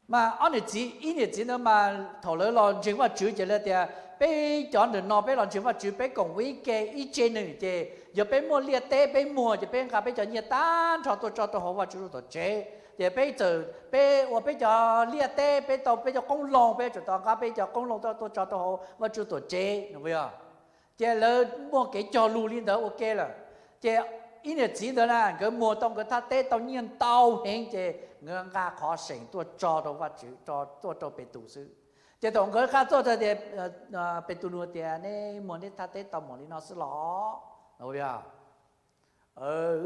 mas ob niam txiv, ib niam txiv ntawd mas thaum lawv los ntseeg Vajtswv ces lawv tias peb cov ntawm no peb los ntseeg Vajtswv peb koom ua ib ke ib tse nws ces yog peb muaj liaj teb peb muag ces peb nqa peb cov nyiaj tag nrho tuaj tso rau hauv Vajtswv lub tuam tsev. Ces peb txawm peb ua peb cov liaj teb, peb tau peb cov qoob loo, peb tsum tau nqa peb cov qoob loo tuaj tso rau hauv Vajtswv tuam tsev no puas yog? Ces lawv muaj kev cog lus li ntawd ua ke lawm. Ces ib niam txiv ntawd na nkawd muag tau nkawd thaj teb tau nyiaj ntau heev ces nkawd nqa qhov seem tuaj tso rau Vajtswv, tuaj rau Petus xwb. Ces thaum nkawd nqa tuaj txog tias, Petus nug tias nej muag nej thaj teb tau npaum li no xwb los? Wb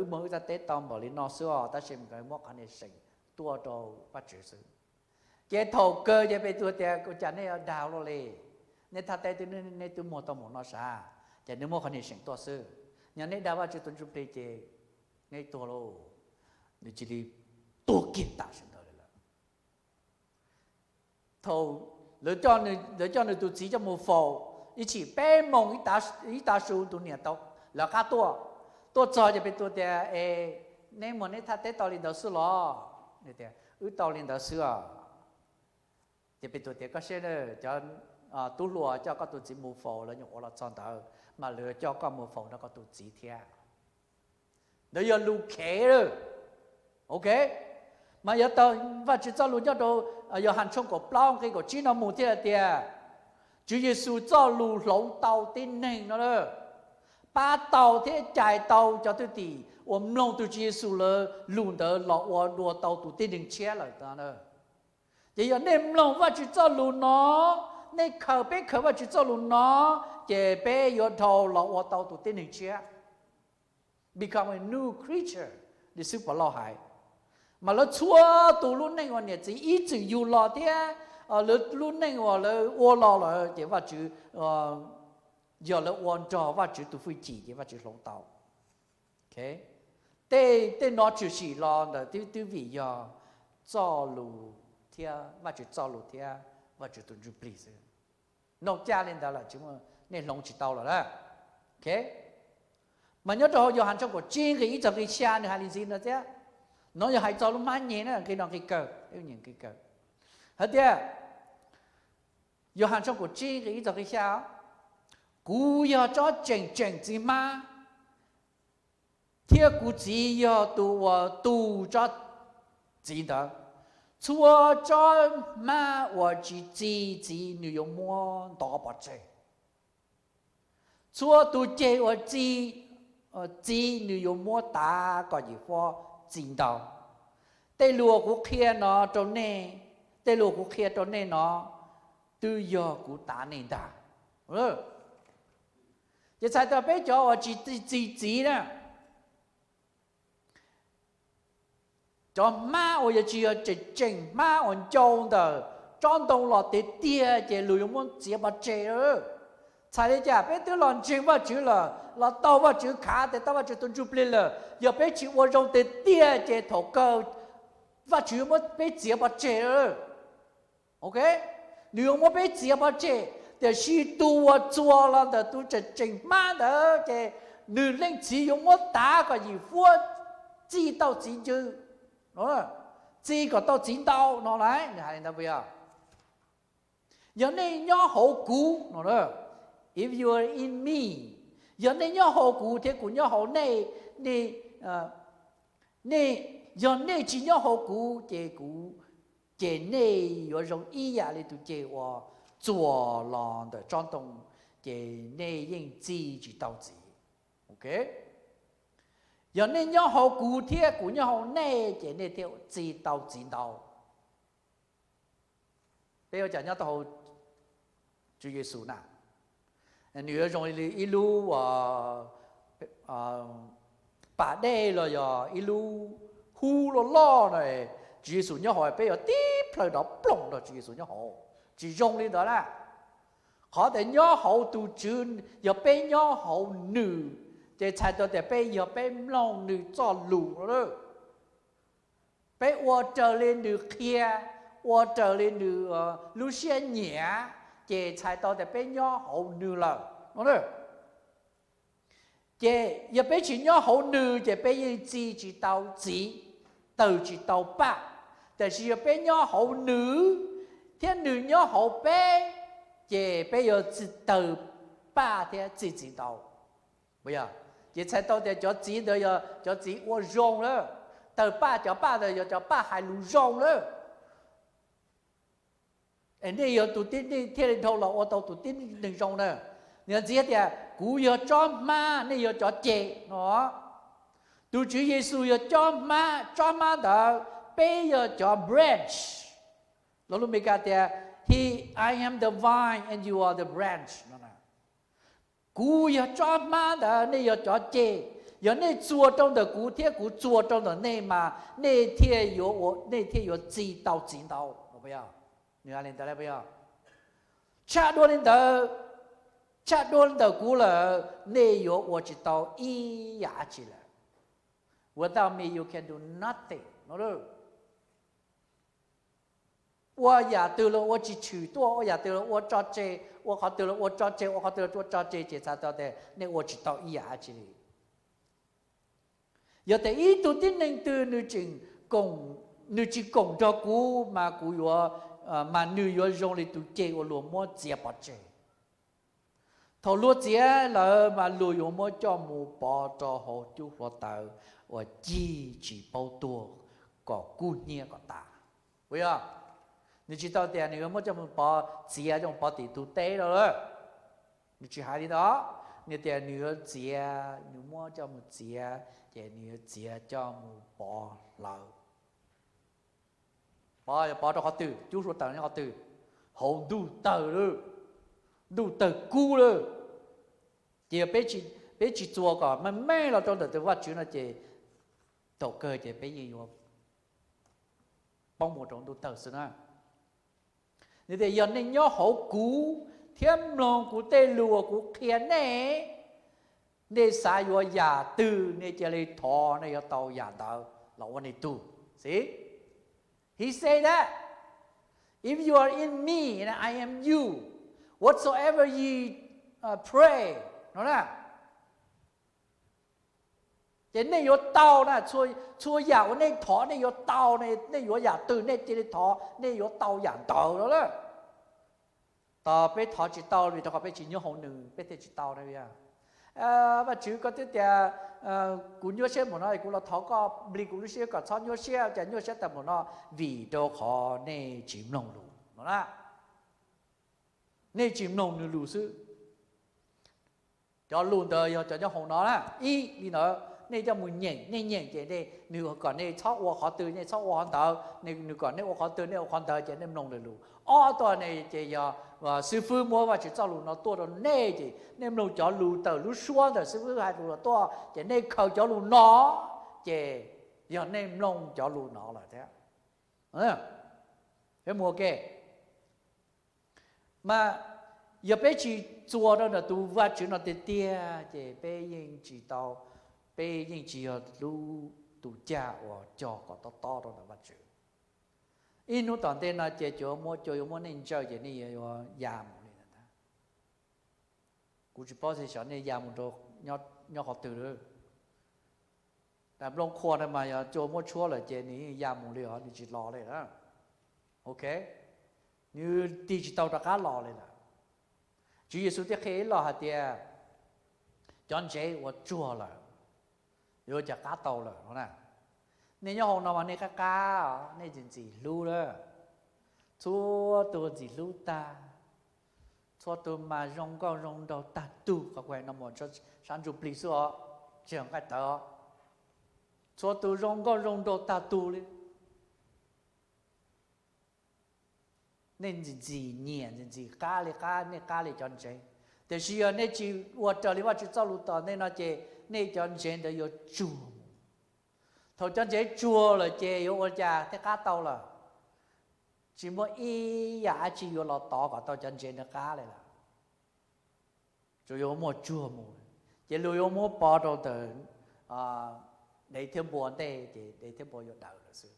muag wb thaj teb tau npaum li no xwb os, tab sis nkawd muab qhov niag seem tuaj rau Vajtswv xwb. Ces thaum kawg ces Petus tias ua cas nej dag luaj li, nej thaj teb twb, nej twb muag tau npaum no sav, ces nej muab qhov niag seem tuaj xwb, yog nej dag Vajtswv tus Ntsuj Plig ces nej tuag lauj. Nws cia li tuag kiag tam sim ntawd lawm. Thaum lawv coj nws tus txiv coj mus faus, ib chim peb moos ib tav su tus niam tau lawv qab tuaj. Tuaj txog ces Petus tias es Neb muag neb thaj teb tau li ntawd xwb los? Wb tau li ntawd xwb os. Ces Petus tias, koj saib, cov tub hluas coj koj tus txiv mus faus, lawv nyuam qhuav los txog ntawd, mas lawv coj koj mus faus nrog koj tus txiv thiab. Ntawd yog lus khev lawm. Ok, mas yuav tau Vajtswv txoj lus nyob rau Yauhas tshooj kaum plaub nqe kaum tsib no mus thiaj hais tias, Tswv Yexus txoj lus hloov tau tib neeg no lawm, pab tau thiab cais tau cov thwj tim uas mloog tus Tswv Yexus lawv lus ntawd los ua dua tau tus tib neeg tshiab lawm. Ces yog nej mloog Vajtswv txoj lus no, nej khaws, peb khaws Vajtswv txoj lus no, ces peb yuav dhau los ua tau tus tib neeg tshiab, become a new creature li xib hwb Paulus hais. Mas lawv txhua tus lub neej uas niam txiv ib txwm yug los thiab lawv lub neej uas lawv ua los lawm ces Vajtswv, yog lawv ua nrog Vajtswv tus hwj chim ces Vajtswv hloov tau. Tej, tej no tshwm sim los ntawm twb, twb vim yog txoj lus thiab Vajtswv txoj lus thiab Vajtswv tus Ntsuj Plig xwb. Noj caj li ntawd lawm tsis muaj, nej hloov tsis tau lawm na. Mas nyob rau hauv Yauhas tshooj kaum tsib nqe ib txog nqe xya nws hais li ntxiv no thiab. No yog hais txog lub hmab nyeg na, nqe no nqe kawg, nqe kawg hais tias, Yauhas tshooj kaum tsib nqe ib txog nqe xya, kuv yog tsob tseem tseem txiv hmab, thiab kuv txiv yog tus uas tu tsob txiv ntawd. Txhua tsob hmab uas tsis txi txiv nws yuav muab ntov pov tseg. Txhua tus ceg uas txi txiv nws yuav muab tav kom yim huab txi ntau. Tej lus uas kuv qhia no rau nej, tej lus uas kuv qhia rau nej no twb yog kuv tav nej ntag. Ces txhais tau peb cov uas tsis txi txiv na, cov hmab uas yog tsis yog tseem tseem hmab uas ncau ntawm tsob ntoo los tiag tiag ces lus yuav muab txiav pov tseg. Txhais li cas peb twb los ntseeg Vajtswv lawm, los tau Vajtswv khav, tes tau Vajtswv tus Ntsuj Plig lawm, yog peb tsis ua zoo tiag tiag ces thaum kawg Vajtswv yuav muab peb txiav pov tseg. Ok, nws yuav muab peb txiav pov tseg, tiam sis tus uas txuas los ntawm tus tseem tseem hmab ntawd ces nws leej txiv yuav muab tav kom yim huab txi tau txiv ncw, txi kom tau txiv ntau no lauj. Nws hais li ntawd puas yog? Yog nej nyob hauv kuv no, if you are in me, yog nej nyob hauv kuv thiab kuv nyob hauv nej, nej, nej, yog nej tsis nyob hauv kuv ces kuv, ces nej yuav zoo ib yam li tus ceg uas txuas los ntawm tsob ntoo, ces nej yeej txi tsis tau txiv. Ok, yog nej nyob hauv kuv thiab kuv nyob hauv nej ces nej thiaj txi tau txiv ntau. Peb ua cas nyob tau hauv Tswv Yexus na, nws yuav zoo li ib lub pas dej los yog ib lub hub loj loj no, Tswv Yexus nyob hauv peb yuav tib plhaw nrov ploog nrog Tswv Yexus nyob hauv. Tsis zoo li ntawd na. Qhov tias nyob hauv tus Tswv, yog peb nyob hauv nws, ces txhais tau tias peb yog peb mloog nws txoj lus no. Peb ua raws li nws qhia, ua raws li nws lub siab nyiam, ces txhais tau tias peb nyob hauv nws lawm. Ces yog peb tsis nyob hauv nws ces peb yeej txi tsis tau txiv, tawg tsis tau paj. Tiam sis yog peb nyob hauv nws thiab nws nyob hauv peb, ces peb yuav tawg paj thiab txi txiv ntau. Ces txhais tau tias cov txiv ntawd yog cov txiv ua zoo lawm, tawg paj, cov paj ntawd yog cov paj hais lus zoo lawm. Es nej yog tus tib neeg thiaj li dhau los ua tau tus tib neeg zoo na. Nws ntxiv tias kuv yog tsob hmab, nej yog cov ceg no. Tus Tswv Yexus yog tsob hmab, tsob hmab ntawd, peb yog cov branch. Lo lus Meskas tias, He, I am the vine and you are the branch no. Kuv yog tsob hmab ntawd, nej yog cov ceg. Yog nej txuas rau ntawm kuv thiab kuv txuas rau ntawm nej mas nej thiaj yuav, nej thiaj yuav txi tau txiv ntau. Nws hais li ntawd, tshaj dua li ntawd, tshaj dua ntawm kuv lawm nej yuav ua tsis tau ib yam dab tsi lawm. Without me you can do nothing no. Ua yam twg los ua tsis tshwm tuaj, ua yam twg los ua tso tseg, ua qhov twg los ua tso tseg, ua qhov twg los ua tso tseg, ces txhais tau tias nej ua tsis tau ib yam dab tsi li. Yog tias ib tug tib neeg twg nws tseem koom, nws tsis koom nrog kuv mas kuv yuav, mas nws yuav zoo li tus ceg uas luag muab txiav pov tseg. Thaum luag txiav lawm mas luag yuav muab coj mus pov rau hauv cub hluav taws uas cig tsis paub tuag kom kub hnyiab kom tas. Puas yog? Nws tsis tau tias nws yuav muab coj mus pov, txiav coj mus pov tim tus teb rau lawm. Nws tsis hais li ntawd. Nws tias nws yuav txiav, nws muab coj mus txiav, ces nws yuav txiav coj mus pov hlawv. Pov, pov rau qhov twg? Cub hluav taws nyob qhov twg? Hauv ntuj tawg lawm, ntuj tawg kub lawm. Ces yog peb tsis txuas kom meej meej los rau ntawm tus Vajtswv no ces thaum kawg ces peb yeej yuav poob mus rau ntuj tawg xwb na. Nws tias yog nej nyob hauv kuv thiab mloog kuv tej lus uas kuv qhia nej, nej xav yuav yam twg nej cia li thov, nej yuav tau yam ntawd los ua nej tug. See? He said that, if you are in me and I am you, whatsoever ye uh, pray, no na. Ces nej yuav tau na, txhua yam uas nej thov nej yuav tau, nej yuav yam twg nej cia li thov nej yuav tau yam ntawd no lawm. Tos peb thov tsis tau vim rau qhov peb tsis nyob hauv nws peb thiaj tsis tau na. Vajtswv, koj twb tias kuv nyuaj siab npaum no, kuv los thov koj nplig kuv lub siab kom txhob nyuaj siab, cas nyuaj siab tag npaum no? Vim rau qhov nej tsis mloog lus no na. Nej tsis mloog nws lus xwb. Cov lus ntawd yog cov nyob hauv no na. Ib li ntawd nej coj mus nyeem, nej nyeem ces nws kom nej txhob ua qhov twg nej txhob ua qhov ntawd, nws kom nej ua qhov twg nej ua qhov ntawd ces nej mloog nws lus. Ob tuaj ne ces yog xib fwb muab Vajtswv txoj lus no tuaj rau nej ces nej mloog cov lus tawm lub suab ntawm xib fwb hais lus los tuaj ces nej khaws cov lus no ces yog nej mloog cov lus no lawm thiab. Peb mus ua ke. Mas yog peb tsis txuas rau ntawm tus Vajtswv no tiag tiag ces peb yeej tsis tau, peb yeej tsis yog lub tus cag uas cog kom tob tob rau ntawm Vajtswv. Ib hnub tom ntej no ces cua yuav muab nej ntsaws ces nej yuav ya mus li ntawd. Kuv tsis paub xyov nej ya mus rau nyob qhov twg lawm. Nplooj qhuav no mas yog cua muab tshuab lawm ces nws yeej ya mus li os, nws tsis los li lawm. Ok, nws tig tsis tau rov qab los li lawm. Tswv Yexus thiaj qhia ib los hais tias cov ntsev uas tsuag lawm yuav cas qab tau lawm no na. Nej nyob hauv no mas nej qab qab os, nej ntxim ntxim hlub lawm. Txhua tus ntxim hlub tag, txhua tus mas zoo nkauj zoo nraug tag tug. Qhov kuv hais no mus sab ntsuj plig xwb os, tsis yog nqaij tawv os. Txhua tus zoo nkauj zoo nraug tag tug li. Nej ntxim ntxim nyiam ntxim ntxim qab li qab, nej qab li cov ntsev. Tiam sis yog nej tsis ua raws li Vajtswv txoj lus tom ntej no ces nej cov ntsev ntawd yuav tsuag mus. Thaum cov ntsev tsuag lawm ces yuav ua cas thiaj qab tau lawm? Tsis muaj ib yam dab tsi yuav los tov kom tau cov ntsev ntawd qab li lawm. Tsuas yuav muaj tsuag mus, ces luag yuav muab pov rau ntawm dev thiab npua ntej ces dev thiab npua yuav daws lawm xwb.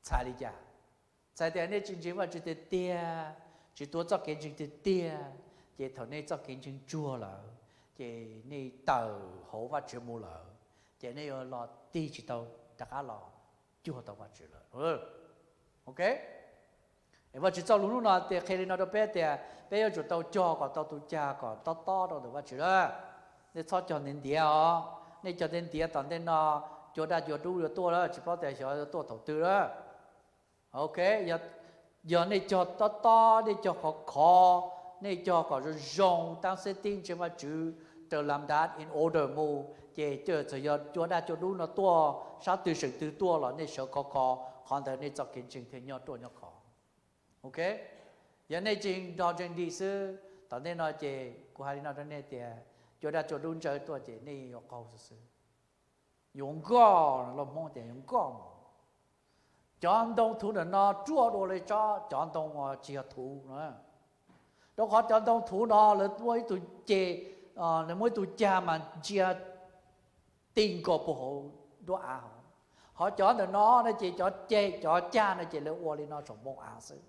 Txhais li cas? Txhais tias nej tsis ntseeg Vajtswv tiag tiag, tsis tuav txoj kev ntseeg tiag tiag, ces thaum nej txoj kev ntseeg tsuag lawm, ces nej tawm hauv Vajtswv mus lawm, ces nej yuav los tig tsis tau rov qab los cuag tau Vajtswv lawm. Ok, Vajtswv txoj lus hnub no tias qhia li no rau peb tias peb yuav tsum tau cog kom tau tus cag kom tob tob rau ntawm Vajtswv lawm. Nej txhob cog ntiav ntiav os. Nej cog ntiav ntiav tom ntej no, cua daj cua dub yuav tuaj lawm, tsis paub tias xyov yuav tuaj thaum twg lawm. Ok, yog nej cog tob tob, nej cog khov khov, nej cog kom zoo zoo, tab xeb tib ntseeg Vajtswv raws lam dav in order mus, ces txawm yog cua daj cua dub no tuaj sab twg seem twg tuaj los nej sawv khov kho, qhov ntawd nej txoj kev ntseeg thiaj nyob ruaj nyob khov. Ok, yog nej tseem nrog ntseeg nti xwb, tom ntej no ces kuv hais li no rau nej tias cua daj cua dub ntsaws tuaj ces nej yuav qaug xwb xwb. Yuav nkoj, los Hmoob tias yuav nkoj mus. Cov ntoo thuv ntawm no ruaj dua li tsob cov ntoo uas tsis yog thuv na, rau qhov cov ntoo thuv no lawv muaj ib tug ceg, lawv muaj ib tug cag mas ntsia ti nkaus puag hauv nruab av hauv. Ho cov ntawm no no ces cov ceg cov cag no ces lawv ua li no saum npoo av xwb.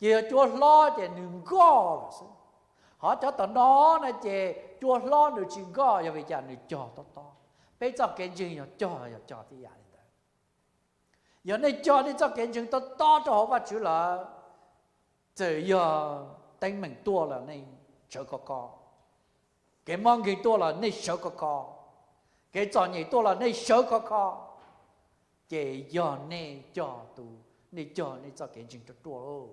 Ces yog cua hlob ces nws nkoj lawm xwb. Ho cov tom no no ces cua hlob nws tsis nkoj, yog vim cas? Nws cog tob tob. Peb txoj kev ntseeg yog cog los yog cog tib yam li ntawd. Yog nej cog nej txoj kev ntseeg tob tob rau hauv Vajtswv lawm, txawm yog teeb meem tuaj los nej sawv khov kho, kev mob nkeeg tuaj los nej sawv khov kho, kev txom nyem tuaj los nej sawv khov kho, ces yog nej cog tus, nej cog nej txoj kev ntseeg ruaj ruaj lauj.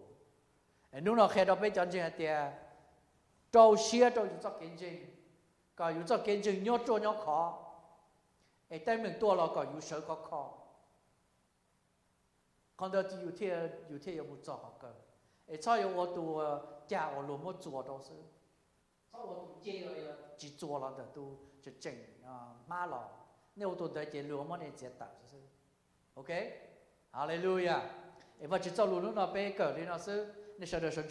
Hnub no qhia rau peb cov ntseeg hais tias rau siab rau yus txoj kev ntseeg, kom yus txoj kev ntseeg nyob ruaj nyob khov, es teeb meem tuaj los kom yus sawv khov kho. Qhov ntawd yus thiaj, yus thiaj yuav mus txog qhov kawg. Es txhob yuav ua tus, cag uas luag muab txuas rau xwb. Txhob ua tus cej uas tsis txuas los ntawm tus tseem tseem hmab los. Nej ua tus ntawd ces luag muab nej txiav tawm xwb. Ok, haleluya. Es Vajtswv txoj lus hnub no peb kawm li no xwb, nej sawv daws sawv